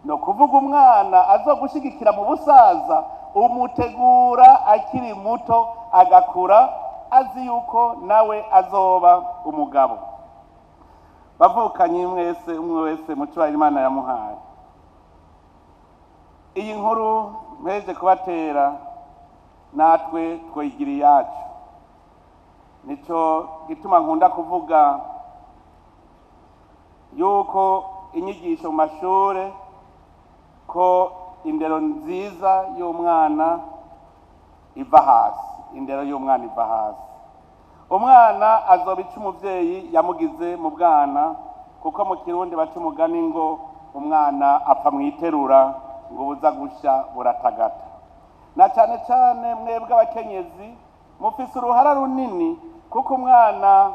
No kuvuga umwana azogushigikira mu busaza umutegura akiri muto, agakura azi yuko nawe azoba umugabo. Bavukanye mwese, umwe wese mu cyubahiro Imana yamuhaye, iyi nkuru mpeje kubatera natwe twigira iyacu. Nico gituma nkunda kuvuga yuko inyigisho mu mashure, ko indero nziza y'umwana iva hasi, indero y'umwana iva hasi. Umwana azoba ica umuvyeyi yamugize mu bwana, kuko mu kirundi baca umugani ngo umwana apfa mwiterura, ngo buza gusha buratagata. Na cane cane mwebwe abakenyezi mufise uruhara runini, kuko umwana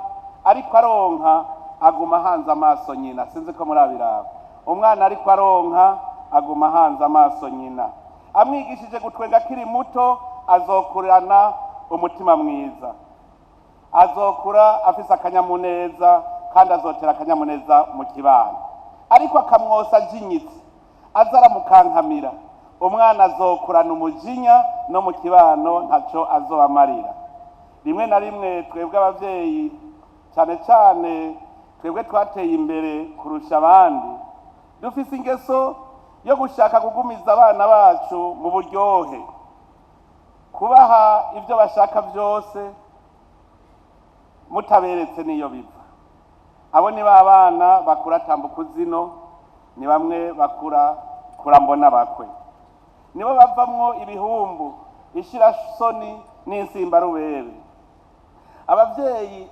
ariko aronka aguma ahanze amaso nyina. Sinzi ko murabiraba, umwana ariko aronka aguma ahanze amaso nyina. Amwigishije gutwenga akiri muto, azokurana umutima mwiza, azokura afise akanyamuneza, kandi azotera akanyamuneza mu kibano. Ariko akamwosa ajinyitse, aza aramukankamira, umwana azokurana umujinya, no mu kibano ntaco azobamarira. Rimwe na rimwe twebwe abavyeyi, cane cane twebwe twateye imbere kurusha abandi, dufise ingeso yo gushaka kugumiza abana bacu mu buryohe, kubaha ibyo bashaka byose mutaberetse n'iyo biva. Abo ni ba bana bakura tambuka zino, ni bamwe bakura kurambona bakwe, nibo bavamwo ibihumbu, ishirasoni n'insimbarubebe. Abavyeyi,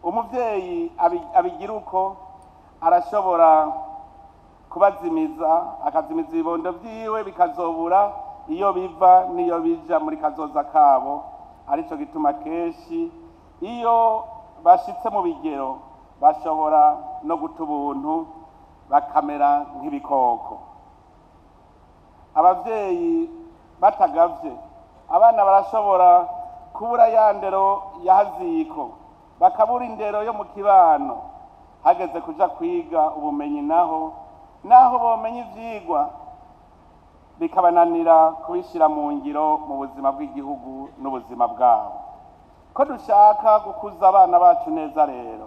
umuvyeyi abigira uko arashobora kubazimiza, akazimiza ibibondo vyiwe, bikazobura iyo biva n'iyo bija muri kazoza kabo. Arico gituma kenshi iyo bashitse mu bigero bashobora no guta ubuntu, bakamera nk'ibikoko. Abavyeyi batagavye, abana barashobora kubura ya ndero ya haziko, bakabura indero yo mu kibano. Hageze kuja kwiga ubumenyi naho, naho bomenya ivyigwa bikabananira kubishira mu ngiro mu buzima bw'igihugu n'ubuzima bwabo. Ko dushaka gukuza abana bacu neza rero,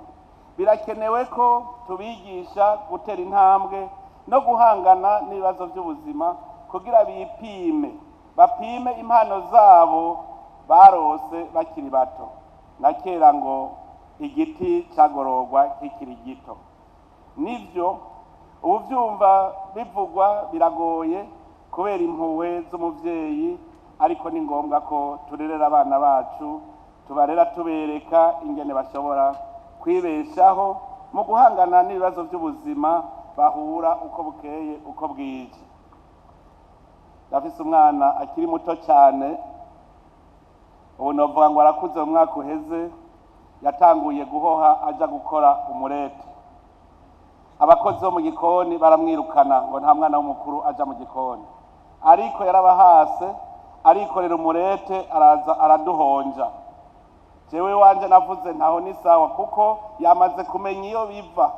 birakenewe ko tubigisha gutera intambwe no guhangana n'ibibazo by'ubuzima, kugira bipime, bapime impano zabo barose bakiri bato. Na kera ngo igiti cagororwa kikiri gito. Nivyo ubu vyumva bivugwa biragoye kubera impuhwe z'umuvyeyi, ariko ni ngombwa ko turerera abana bacu, tubarera tubereka ingene bashobora Kwibeshaho mu guhangana n'ibibazo by'ubuzima bahura uko bukeye uko bwije. Ndafise umwana akiri muto cyane, ubu novuga ngo arakuze. Mu mwaka uheze yatanguye guhoha aja gukora umurete. Abakozi bo mu gikoni baramwirukana ngo nta mwana w'umukuru aja mu gikoni, ariko yarabahase, arikorera umurete, araza araduhonja. Jewe wanje navuze ntaho ni sawa, kuko yamaze kumenya iyo biva,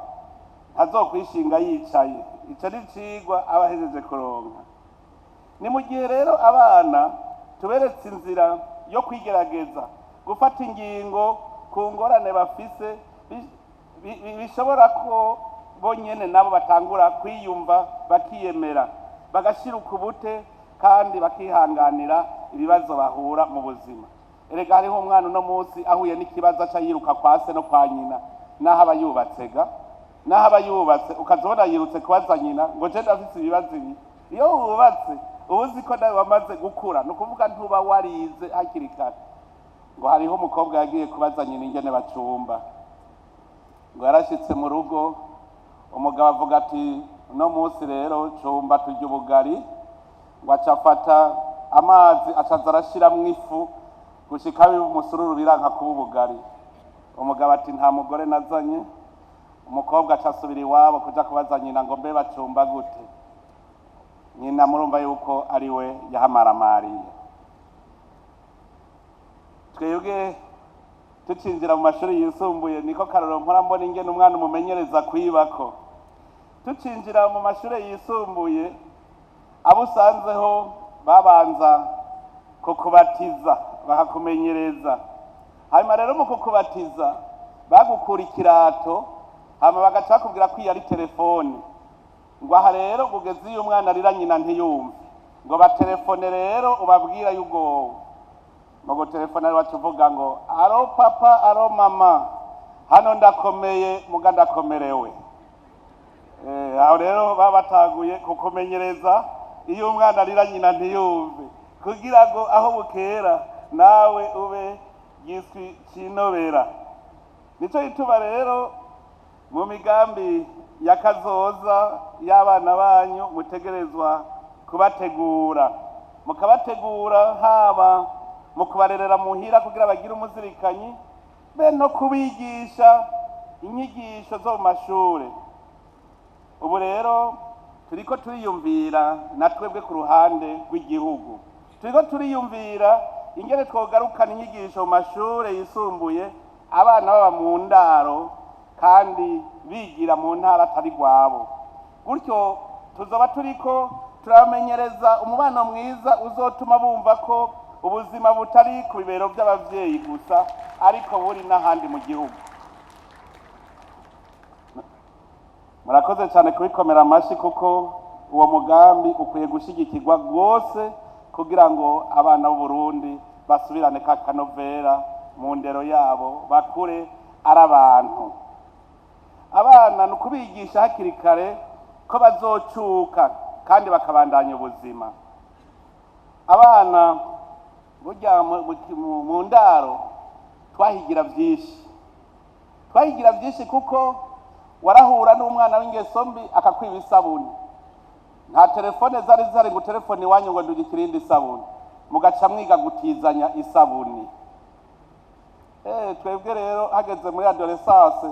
ntazokwishinga yicaye. Ico ni cigwa aba ahejeje kuronka. Ni mu gihe rero abana tuberetse inzira yo kwigerageza gufata ingingo ku ngorane bafise, bishobora ko bonyene nabo batangura kwiyumva, bakiyemera, bagashira ukubute kandi bakihanganira ibibazo bahura mu buzima. Erega hariho umwana uno munsi ahuye n'ikibazo aca yiruka kwa se no kwa nyina, naho aba yubatse ga, naho aba yubatse, ukazibona yirutse kubaza nyina ngo je ndafise ibibazo ibi. Iyo wubatse uba uzi ko nawe wamaze gukura, ni ukuvuga ntuba warize hakiri kare. Ngo hariho umukobwa yagiye kubaza nyina ingene bacumba. Ngo yarashitse mu rugo, umugabo avuga ati: "Uno munsi rero cumba, turya ubugari." Ngo aca afata amazi, acaza arashiramwo ifu gushika biba umusururu, biranka kuba ubugari. Umugabo ati: "Nta mugore nazanye." Umukobwa aca asubira iwabo kuja kubaza nyina ngo mbe bacumba gute? Nyina murumva yuko ari we yahamaramariye. Twebwe tucinjira mu mashuri yisumbuye, niko karoro mpora mbona ingene umwana umumenyereza kwibako. Tucinjira mu mashuri yisumbuye, abo usanzeho babanza kukubatiza, bakakumenyereza. Hanyuma rero mu kukubatiza bagukura ikirato, hanyuma bagaca bakubwira ko iyo ari telefone, ngo aha rero ugeze iyo umwana arira nyina ntiyumve, ngo batelefone rero ubabwira yugowe. Mu gutelefone ari wacu uvuga ngo: "Allô papa, allô mama, hano ndakomeye muga ndakomerewe." Aho rero baba bataguye kukumenyereza iyo umwana arira nyina ntiyumve, kugira ngo aho bukera nawe ube giswi cinobera. Nico gituma rero mu migambi ya kazoza y'abana banyu mutegerezwa kubategura, mukabategura haba mu kubarerera muhira kugira bagire umuzirikanyi, be no kubigisha inyigisho zo mu mashure. Ubu rero turiko turiyumvira na twebwe ku ruhande rw'igihugu, turiko turiyumvira ingene twogarukana inyigisho mu mashure yisumbuye, abana baba mu ndaro kandi bigira mu ntara atari rwabo. Gutyo tuzoba turiko turamenyereza umubano mwiza uzotuma bumva ko ubuzima butari ku bibero by'abavyeyi gusa, ariko buri n'ahandi mu gihugu. Murakoze cyane kubikomera amashyi, kuko uwo mugambi ukwiye gushyigikirwa rwose kugira ngo abana b'Uburundi basubirane ka kanovera mu ndero yabo, bakure ari abantu. Abana ni ukubigisha hakiri kare ko bazocuka kandi bakabandanya ubuzima. Abana burya mu ndaro twahigira byinshi, twahigira byinshi, kuko warahura n'umwana w'ingeso mbi akakwiba isabuni. Nta telefone zari zihari ngo telefone iwanyu ngo ndugikire indi isabuni, mugaca mwiga gutizanya isabuni. Twebwe rero hageze muri adolescence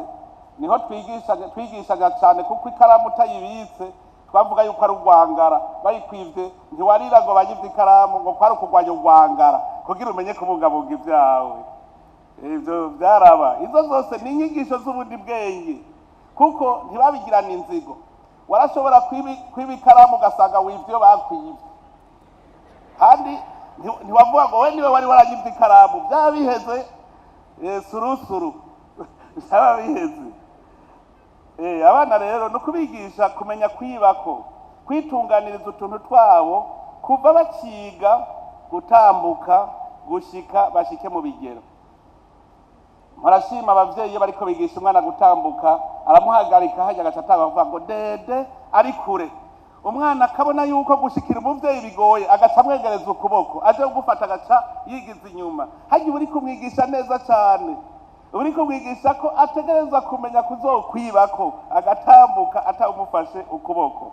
niho twigishaga cyane, kuko ikaramu utayibitse twavuga yuko ari urwangara. Bayikwivye ntiwarira ngo bayivye ikaramu, ngo kwari ukugwanya urwangara kugira umenye kubungabunga ibyawe. Ivyo byaraba. Izo zose ni inyigisho z'ubundi bwenge, kuko ntibabigirana inzigo. Warashobora kwiba ikaramu ugasanga wivye iyo bakwivye, kandi ntiwavuga ngo we niwe wari waranyivye ikaramu. Byaba biheze, surusuru byaba biheze. Abana rero ni ukubigisha kumenya kwibako, kwitunganiriza utuntu twabo kuva baciga gutambuka gushika bashike mu bigero. Murashima abavyeyi iyo bariko bigisha umwana gutambuka, aramuhagarika hajya, agaca atanga kuvuga ngo dede ari kure. Umwana akabona yuko gushikira umuvyeyi bigoye, agaca amwegereza ukuboko aje kugufata, agaca yigiza inyuma. Hajya uba uri kumwigisha neza cane. Uriko mwigisha ko ategerezwa kumenya kuzokwibako agatambuka atawumufashe ukuboko.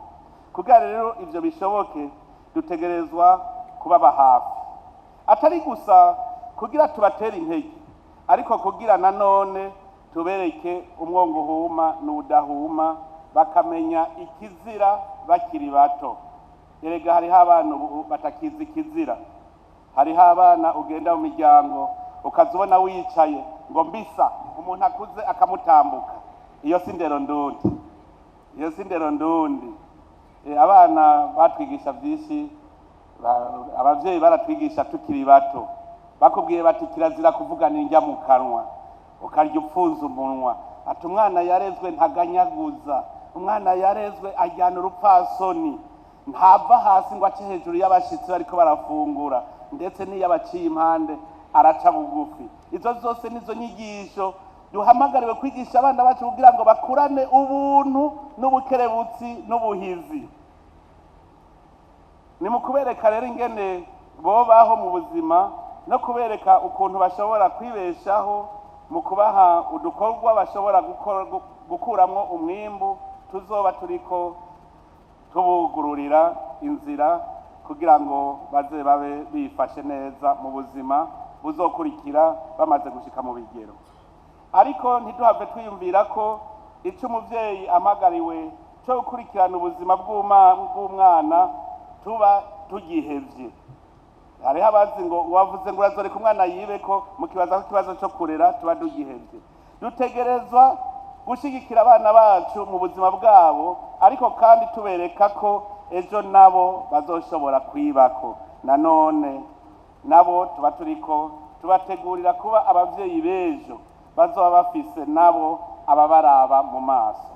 Kugira rero ivyo bishoboke, dutegerezwa kubaba hafi, atari gusa kugira tubatere intege, ariko kugira nanone tubereke umwongo uhuma n'udahuma, bakamenya ikizira bakiri bato. Erega hariho abana ubu batakizi ikizira. Hariho abana ugenda mu miryango ukaza ubona wicaye ngo mbisa, umuntu akuze akamutambuka. Iyo si ndero ndundi, iyo si ndero ndundi. Abana batwigisha byinshi, abavyeyi baratwigisha tukiri bato. Bakubwiye bati kirazira kuvugana indya mu kanwa, ukarya upfunze umunwa. Ati umwana yarezwe ntaganyaguza, umwana yarezwe ajyana urupfasoni, ntava hasi ngo ace hejuru y'abashitsi bariko barafungura, ndetse n'iyo abaciye impande araca bugufi. Izo zose nizo nyigisho duhamagariwe kwigisha abana bacu kugira ngo bakurane ubuntu n'ubukerebutsi n'ubuhizi. Ni mu kubereka rero ingene bobaho mu buzima no kubereka ukuntu bashobora kwibeshaho mu kubaha udukorwa bashobora gukuramwo umwimbu, tuzoba turiko tubugururira inzira kugira ngo baze babe bifashe neza mu buzima buzokurikira bamaze gushika mu bigero. Ariko ntiduhave twiyumvira ko ico umuvyeyi amagariwe cyo gukurikirana ubuzima bw'umwana tuba tugihevye. Hariho abazi ngo wavuze ngo urazoreka umwana yibe, ko mukibaza ko ikibazo cyo kurera tuba tugihevye. Dutegerezwa gushigikira abana bacu mu buzima bwabo, ariko kandi tubereka ko ejo nabo bazoshobora kwibako. Nanone nabo tuba turiko tubategurira kuba abavyeyi b'ejo bazoba bafise nabo ababaraba mu maso.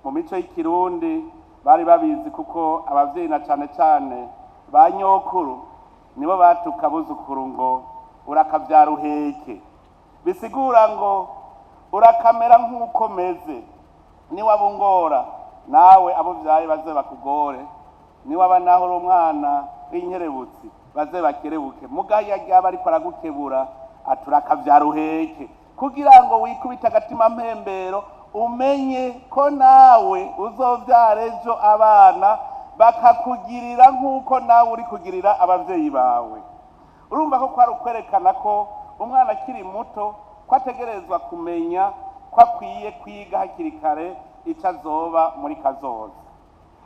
Mu mico y'ikirundi bari babizi, kuko abavyeyi na cane cane ba nyokuru nibo batuka abuzukuru ngo urakavyara uheke, bisigura ngo urakamera nk'uko meze, niwaba ungora nawe abo vyaye baze bakugore, niwaba naho uri umwana w'inkerebutsi baze bakerebuke. Mugaya ryaba ariko aragukebura ati urakavyara uheke, kugira ngo wikubite agatima mpembero, umenye ko nawe uzovyara ejo abana bakakugirira nk'uko nawe uri kugirira abavyeyi bawe. Urumva ko kwari ukwerekana ko umwana akiri muto ko ategerezwa kumenya ko akwiye kwiga hakiri kare ico azoba muri kazoza.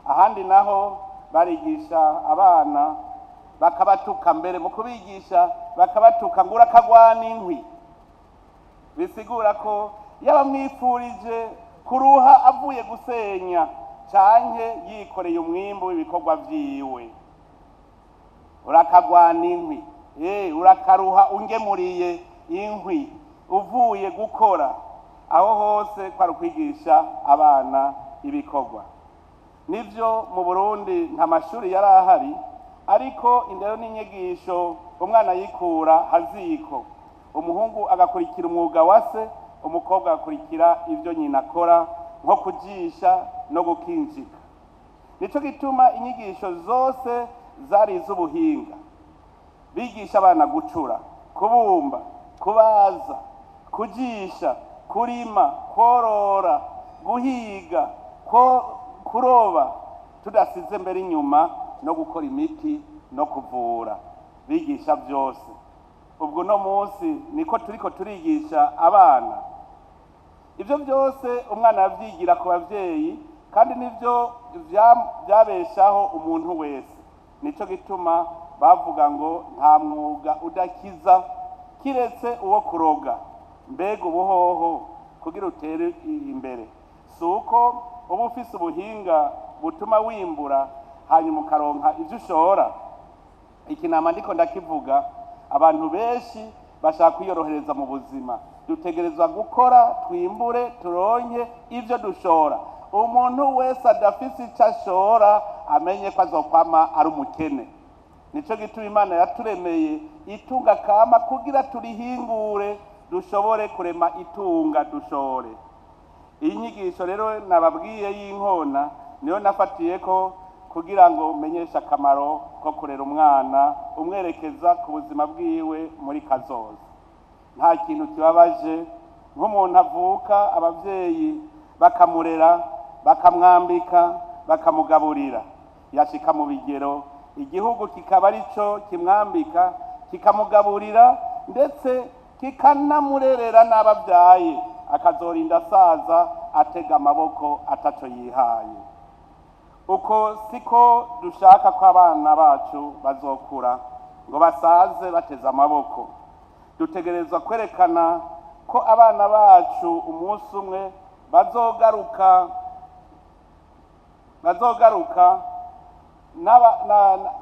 Ahandi naho barigisha abana bakabatuka, mbere mu kubigisha bakabatuka ngo urakagwana inkwi, bisigura ko yabamwifurije kuruha avuye gusenya canke yikoreye umwimbu w'ibikorwa vyiwe. Urakagwana inkwi, urakaruha ungemuriye inkwi uvuye gukora. Aho hose kwari ukwigisha abana ibikorwa. Nivyo mu Burundi nta mashuri yari ahari, ariko indero n'inyigisho umwana yikura haziko. Umuhungu agakurikira umwuga wa se, umukobwa agakurikira ivyo nyina akora nko kujisha no gukinjika. Nico gituma inyigisho zose zari iz'ubuhinga. Bigisha abana gucura, kubumba, kubaza, kujisha, kurima, korora, guhiga, kuroba, tudasize mbere inyuma no gukora imiti no kuvura. Bigisha byose. Ubwo no munsi niko turiko turigisha abana. Ivyo byose umwana yavyigira ku bavyeyi, kandi nivyo vyabeshaho umuntu wese. Nico gituma bavuga ngo nta mwuga udakiza kiretse uwo kuroga. Mbega ubuhoho kugira utere imbere si uko uba ufise ubuhinga butuma wimbura hanyuma ukaronka ivyo ushora. Iki nama ndiko ndakivuga, abantu benshi bashaka kwiyorohereza mu buzima. Dutegerezwa gukora twimbure turonke ivyo dushora. Umuntu wese adafise ico ashora amenye ko azokwama ari umukene. Nico gituma Imana yaturemeye itunga kama kugira turihingure dushobore kurema itunga dushore. Iyi nyigisho rero nababwiye y'inkona niyo nafatiye ko kugira ngo menyeshe akamaro ko kurera umwana umwerekeza ku buzima bwiwe muri kazoza. Nta kintu kibabaje Nk'umuntu avuka abavyeyi bakamurera, bakamwambika, bakamugaburira, yashika mu bigero igihugu kikaba arico kimwambika, kikamugaburira, ndetse kikanamurerera n'ababyaye, akazorinda asaza atega amaboko ataco yihaye. Uko siko dushaka ko abana bacu bazokura ngo basaze bateze amaboko. Dutegerezwa kwerekana ko abana bacu umunsi umwe bazogaruka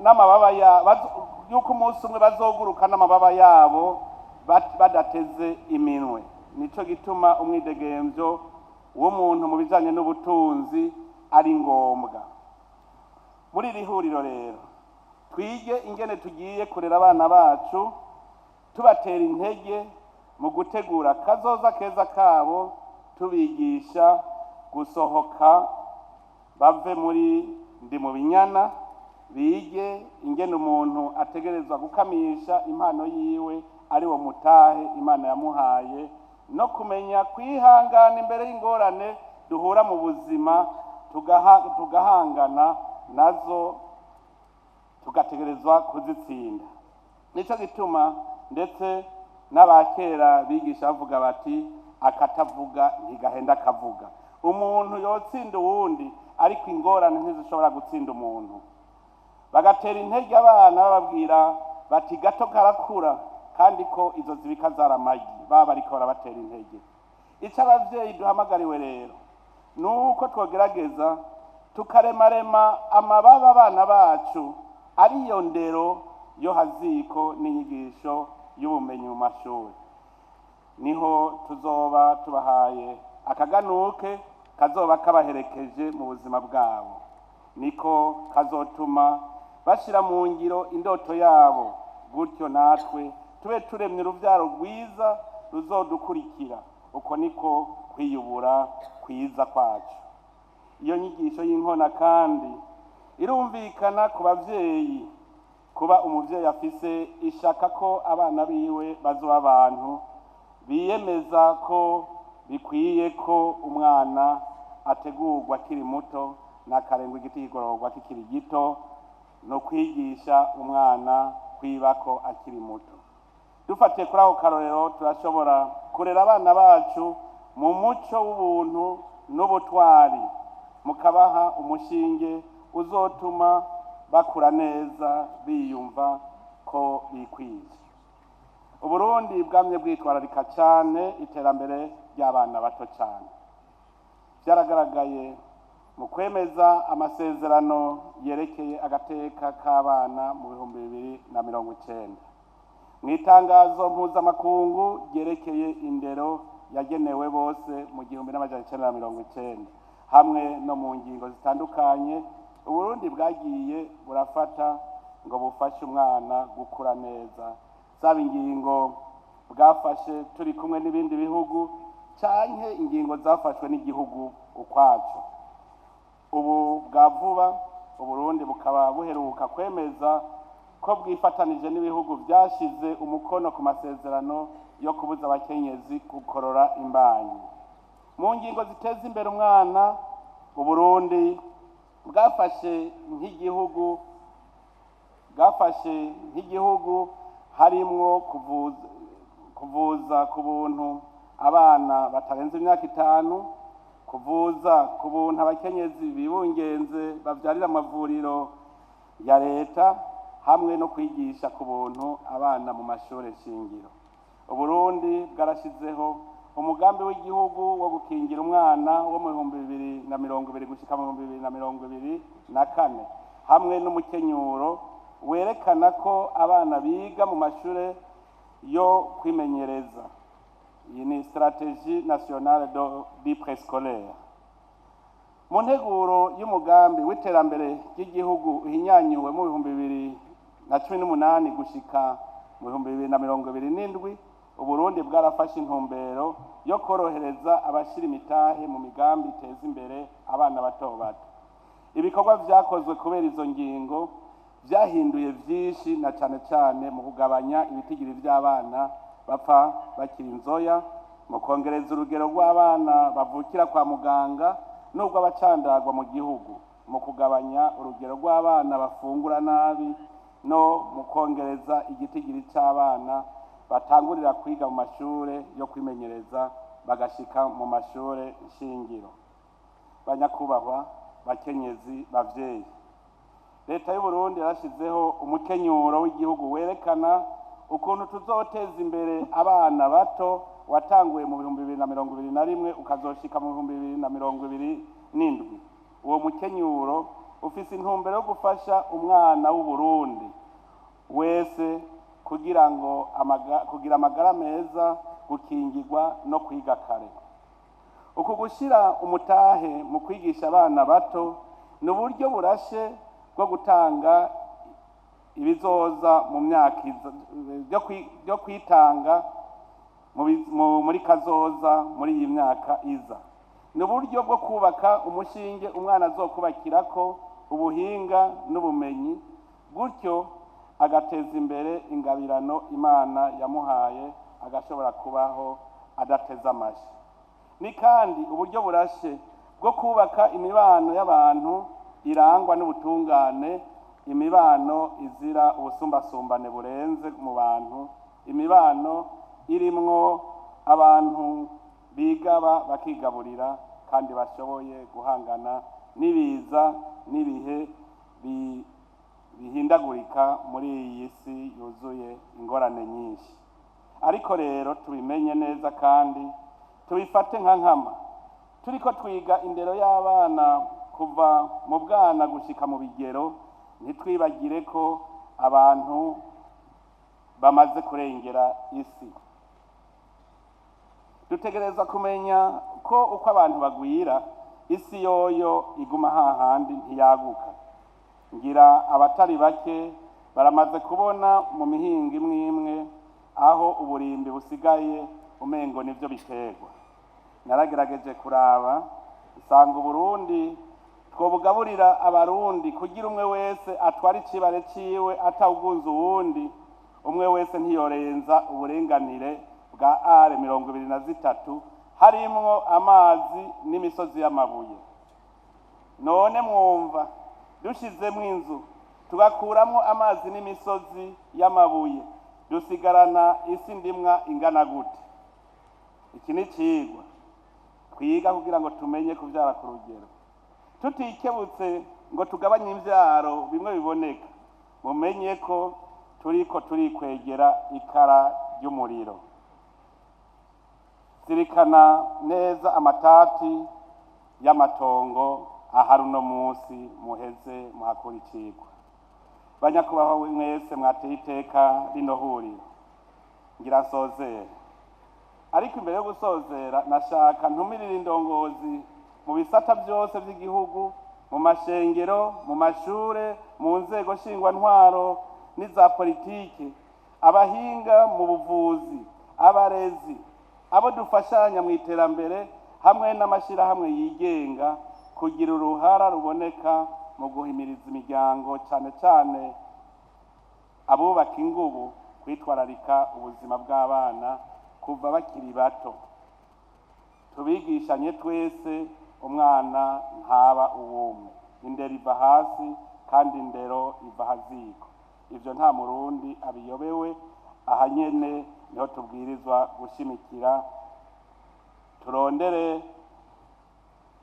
n'amababa ya yuko umunsi umwe bazoguruka n'amababa yabo badateze iminwe. Nico gituma umwidegemvyo w'umuntu mu bijanye n'ubutunzi ari ngombwa. Muri iri huriro rero twige ingene tugiye kurera abana bacu, tubatera intege mu gutegura kazoza keza kabo, tubigisha gusohoka bave muri ndi mu binyana, bige ingene umuntu ategerezwa gukamisha impano yiwe ari wo mutahe Imana yamuhaye, no kumenya kwihangana imbere y'ingorane duhura mu buzima, tugahangana nazo, tugategerezwa kuzitsinda. Nico gituma ndetse n'abakera bigisha bavuga bati akatavuga ntigahenda akavuga. Umuntu yotsinda uwundi, ariko ingorane ntizishobora gutsinda umuntu. Bagatera intege abana bababwira bati gato karakura, kandi ko izo zibika zaramagi, baba bariko barabatera intege. Ico abavyeyi duhamagariwe rero nuko twogerageza tukaremarema amababa abana bacu, ariyo ndero yo haziko n'inyigisho y'ubumenyi mu mashuri. Niho tuzoba tubahaye akaganuke kazoba kabaherekeje mu buzima bwabo, niko kazotuma bashira mu ngiro indoto yabo, gutyo natwe tube turemye uruvyaro rwiza ruzodukurikira. Uko niko kwiyubura kwiza kwacu. Iyo nyigisho y'inkona kandi irumvikana ku bavyeyi. Kuba umuvyeyi afise ishaka ko abana biwe bazoba abantu biyemeza ko bikwiye ko umwana ategurwa akiri muto, n'akarengwa igiti kigororwa kikiri gito, no kwigisha umwana kwibako akiri muto. Dufatiye kuri ako karorero, turashobora kurera abana bacu mu muco w'ubuntu n'ubutwari, mukabaha umushinge uzotuma bakura neza biyumva ko bikwije. Uburundi bwamye bwitwararika cane iterambere ry'abana bato cane. Vyaragaragaye mu kwemeza amasezerano yerekeye agateka k'abana mu 2090. Mw'itangazo mpuzamakungu ryerekeye indero yagenewe bose mu 1990, hamwe no mu ngingo zitandukanye Uburundi bwagiye burafata ngo bufashe umwana gukura neza, zaba ingingo bwafashe turi kumwe n'ibindi bihugu canke ingingo zafashwe n'igihugu ukwaco. Ubu bwa vuba Uburundi bukaba buheruka kwemeza ko bwifatanije n'ibihugu vyashize umukono ku masezerano yo kubuza abakenyezi gukorora imbanyi. Mu ngingo ziteza imbere umwana, Uburundi bwafashe nk'igihugu harimwo kuvuza ku buntu abana batarenze imyaka 5, kuvuza ku buntu abakenyezi bibungenze bavyarira amavuriro ya leta, hamwe no kwigisha ku buntu abana mu mashure shingiro. Uburundi bwarashizeho umugambi w'igihugu wo gukingira umwana wo mu 2020 gushika mu 2024, hamwe n'umukenyuro werekana ko abana biga mu mashure yo kwimenyereza. Iyi ni stratégie nationale du préscolaire. Mu nteguro y'umugambi w'iterambere ry'igihugu uhinyanyuwe mu 2018 gushika mu 2027, Uburundi bwarafashe intumbero yo korohereza abashira imitahe mu migambi iteza imbere abana bato bato. Ibikorwa vyakozwe kubera izo ngingo vyahinduye vyinshi, na cane cane mu kugabanya ibitigiri vy'abana bapfa bakiri inzoya, Mu kongereza urugero rw'abana bavukira kwa muganga n'ubwo abacandagwa mu gihugu, mu kugabanya urugero rw'abana bafungura nabi, no mu kongereza igitigiri c'abana batangurira kwiga mu mashure yo kwimenyereza bagashika mu mashure nshingiro. Banyakubahwa, bakenyezi, bavyeyi, leta y'u Burundi yarashizeho umukenyuro w'igihugu werekana ukuntu tuzoteza imbere abana bato, watanguye mu 2021 ukazoshika mu 2027. Uwo mukenyuro ufise intumbero yo gufasha umwana w'u Burundi wese kugira ngo kugira amagara meza, gukingirwa no kwiga kare. Uku gushira umutahe mu kwigisha abana bato ni uburyo burashe bwo gutanga ibizoza mu myaka byo kwitanga muri kazoza muri iyi myaka iza. Ni uburyo bwo kubaka umushinge umwana azokubakirako ubuhinga n'ubumenyi, gutyo agateza imbere ingabirano Imana yamuhaye, agashobora kubaho adateze amashi. Ni kandi uburyo burashe bwo kubaka imibano y'abantu irangwa n'ubutungane, imibano izira ubusumbasumbane burenze mu bantu, imibano irimwo abantu bigaba bakigaburira kandi bashoboye guhangana n'ibiza n'ibihe bihindagurika muri iyi si yuzuye ingorane nyinshi. Ariko rero tubimenye neza kandi tubifate nka nkama, turiko twiga indero y'abana kuva mu bwana gushika mu bigero, ntitwibagire ko abantu bamaze kurengera isi. Dutegereza kumenya ko uko abantu bagwira, isi yoyo iguma hahandi ntiyaguka. Ngira abatari bake baramaze kubona mu mihingo imwe imwe aho uburimbi busigaye umengo nivyo biterwa. Naragerageje kuraba nsanga Uburundi twobugaburira abarundi kugira umwe wese atware icibare ciwe atawugunza uwundi, umwe wese ntiyorenza uburenganire bwa are 23 harimwo amazi n'imisozi y'amabuye. None mwumva dushizemwo inzu tugakuramwo amazi n'imisozi y'amabuye, dusigarana isi ndimwa ingana gute? Iki ni icigwa twiga kugira ngo tumenye kuvyara ku rugero. Tutikebutse ngo tugabanye imvyaro bimwe biboneka, mumenye ko turiko turikwegera ikara ry'umuriro. Zirikana neza amatati y'amatongo ahari uno munsi, muheze muhakura icigwa. Banyakubahwa mwese mwateye iteka rino huriro, ngira nsozere. Ariko imbere yo gusozera nashaka ntumirire indongozi mu bisata byose by'igihugu, mu mashengero, mu mashure, mu nzego nshingwantwaro n'iza politike, abahinga mu buvuzi, abarezi, abo dufashanya mu iterambere hamwe n'amashirahamwe yigenga, kugira uruhara ruboneka mu guhimiriza imiryango, cane cane abubaka ingubu, kwitwararika ubuzima bw'abana kuva bakiri bato. Tubigishanye twese, umwana ntaba uwumwe. Indero iva hasi kandi indero iva haziko. Ivyo nta murundi abiyobewe. Aha nyene niho tubwirizwa gushimikira, turondere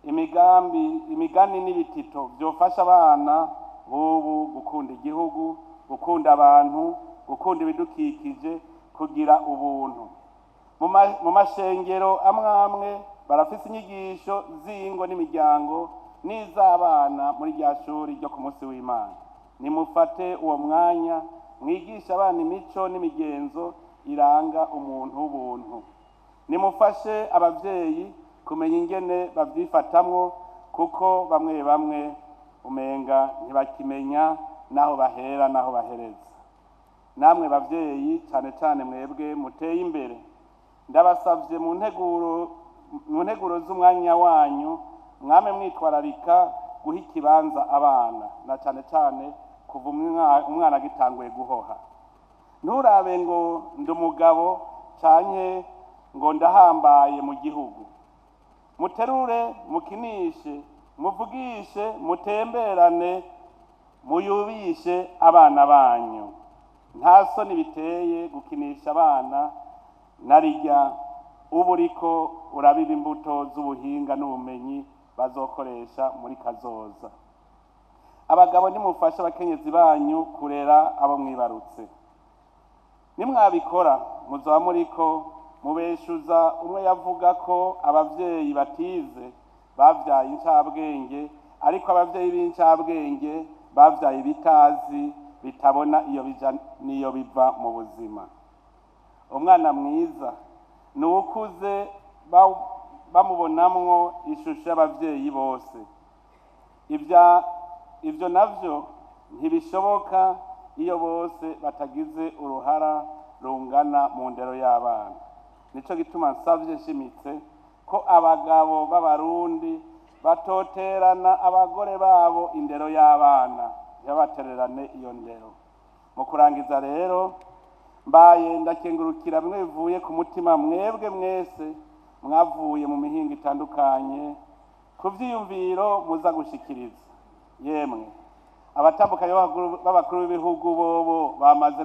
imigambi, imigani n'ibitito vyofasha abana b'ubu gukunda igihugu, gukunda abantu, gukunda ibidukikije, kugira ubuntu. Mu mashengero amwe amwe barafise inyigisho z'ingo n'imiryango n'iz'abana muri rya shuri ryo ku munsi w'Imana. Nimufate uwo mwanya mwigishe abana imico n'imigenzo iranga umuntu w'ubuntu. Nimufashe abavyeyi kumenya ingene bavyifatamwo, kuko bamwe bamwe umenga ntibakimenya naho bahera naho bahereza. Namwe bavyeyi, cane cane mwebwe muteye imbere, ndabasavye mu nteguro z'umwanya wanyu mwame mwitwararika guha ikibanza abana, na cane cane kuva umwana agitanguye guhoha. Nturabe ngo ndi umugabo canke Ngo ndahambaye mu gihugu. Muterure, mukinishe, muvugishe, mutemberane, muyubishe abana banyu. Nta soni biteye gukinisha abana narirya uba uriko urabiba imbuto z'ubuhinga n'ubumenyi bazokoresha muri kazoza. Abagabo, nimufashe abakenyezi banyu kurera abo mwibarutse. Nimwabikora, muzoba muriko mubeshuza umwe yavuga ko abavyeyi batize bavyaye incabwenge, ariko abavyeyi b'incabwenge bavyaye ibitazi, bitabona iyo bija n'iyo biva mu buzima. Umwana mwiza ni uwukuze bamubonamwo ishusho y'abavyeyi bose. Ivyo navyo ntibishoboka iyo bose batagize uruhara rungana mu ndero y'abana. Nico gituma nsavye nshimitse ko abagabo b'Abarundi batoterana abagore babo indero y'abana, ntibabatererane iyo ndero. Mu kurangiza rero, mbaye ndakengurukira bimwe bivuye ku mutima mwebwe mwese mwavuye mu mihingo itandukanye ku vyiyumviro muza gushikiriza. Yemwe, abatambukanyi b'abakuru b'ibihugu bobo bamaze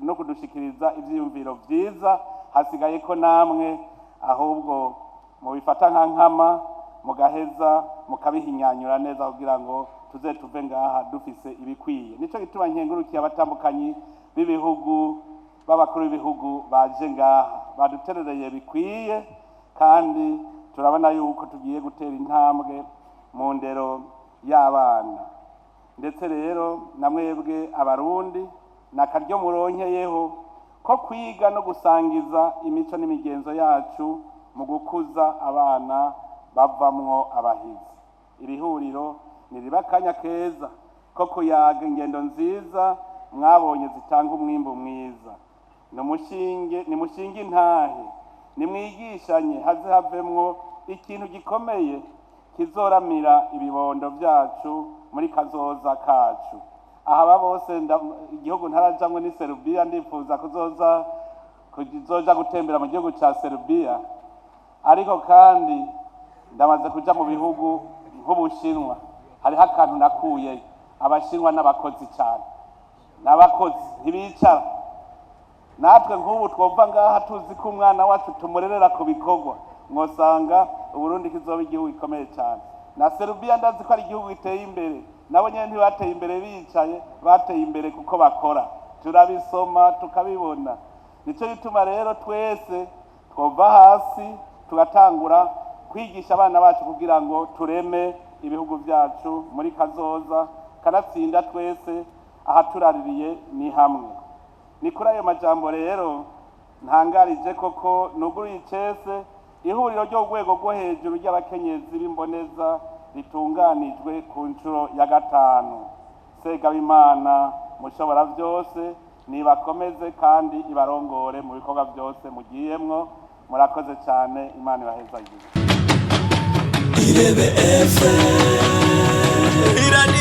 no kudushikiriza ivyiyumviro vyiza. Hasigaye ko namwe ahubwo mubifata nka nkama, mugaheza mukabihinyanyura neza kugira ngo tuze tuve ngaha dufise ibikwiye. Nico gituma nkengurukiye abatambukanyi b'ibihugu, b'abakuru b'ibihugu baje ngaha, baduterereye bikwiye, kandi turabona yuko tugiye gutera intambwe mu ndero y'abana. Ndetse rero na mwebwe Abarundi, ni akaryo muronkeyeho ko kwiga no gusangiza imico n'imigenzo yacu mu gukuza abana bavamwo abahizi. Iri huriro niriba akanya keza ko kuyaga ingendo nziza mwabonye zitanga umwimbu mwiza. Nimushinge, nimushinge intahe, nimwigishanye, haze havemwo ikintu gikomeye kizoramira ibibondo vyacu muri kazoza kacu. Aha aba bose, igihugu ntarajamwo ni Serbia. Ndifuza kuzoja gutembera mu gihugu ca Serbia, ariko kandi ndamaze kuja mu bihugu nk'Ubushinwa. Hariho akantu nakuyeyo: Abashinwa n'abakozi cane, n'abakozi, ntibicara. Natwe nk'ubu twumva ngaha tuzi ko umwana wacu tumurerera ku bikorwa, mwosanga Uburundi kizoba igihugu gikomeye cyane. Na Serbia ndazi ko ari igihugu giteye imbere. Nabo nyene ntibateye imbere bicaye, bateye imbere kuko bakora. Turabisoma, tukabibona. Nico gituma rero twese twova hasi tugatangura kwigisha abana bacu kugira ngo tureme ibihugu vyacu muri kazoza. Kanatsinda twese ahaturaririye ni hamwe. Ni kuri ayo majambo rero ntangarije koko nuguruye icese ihuriro ry'urwego rwo hejuru ry'abakenyezi b'imboneza ritunganijwe ku nshuro ya gatanu. Segabimana mushobora byose nibakomeze kandi ibarongore mu bikorwa byose mugiyemwo. Murakoze cyane, Imana ibahezagire.
Irebe FM, iradiyo.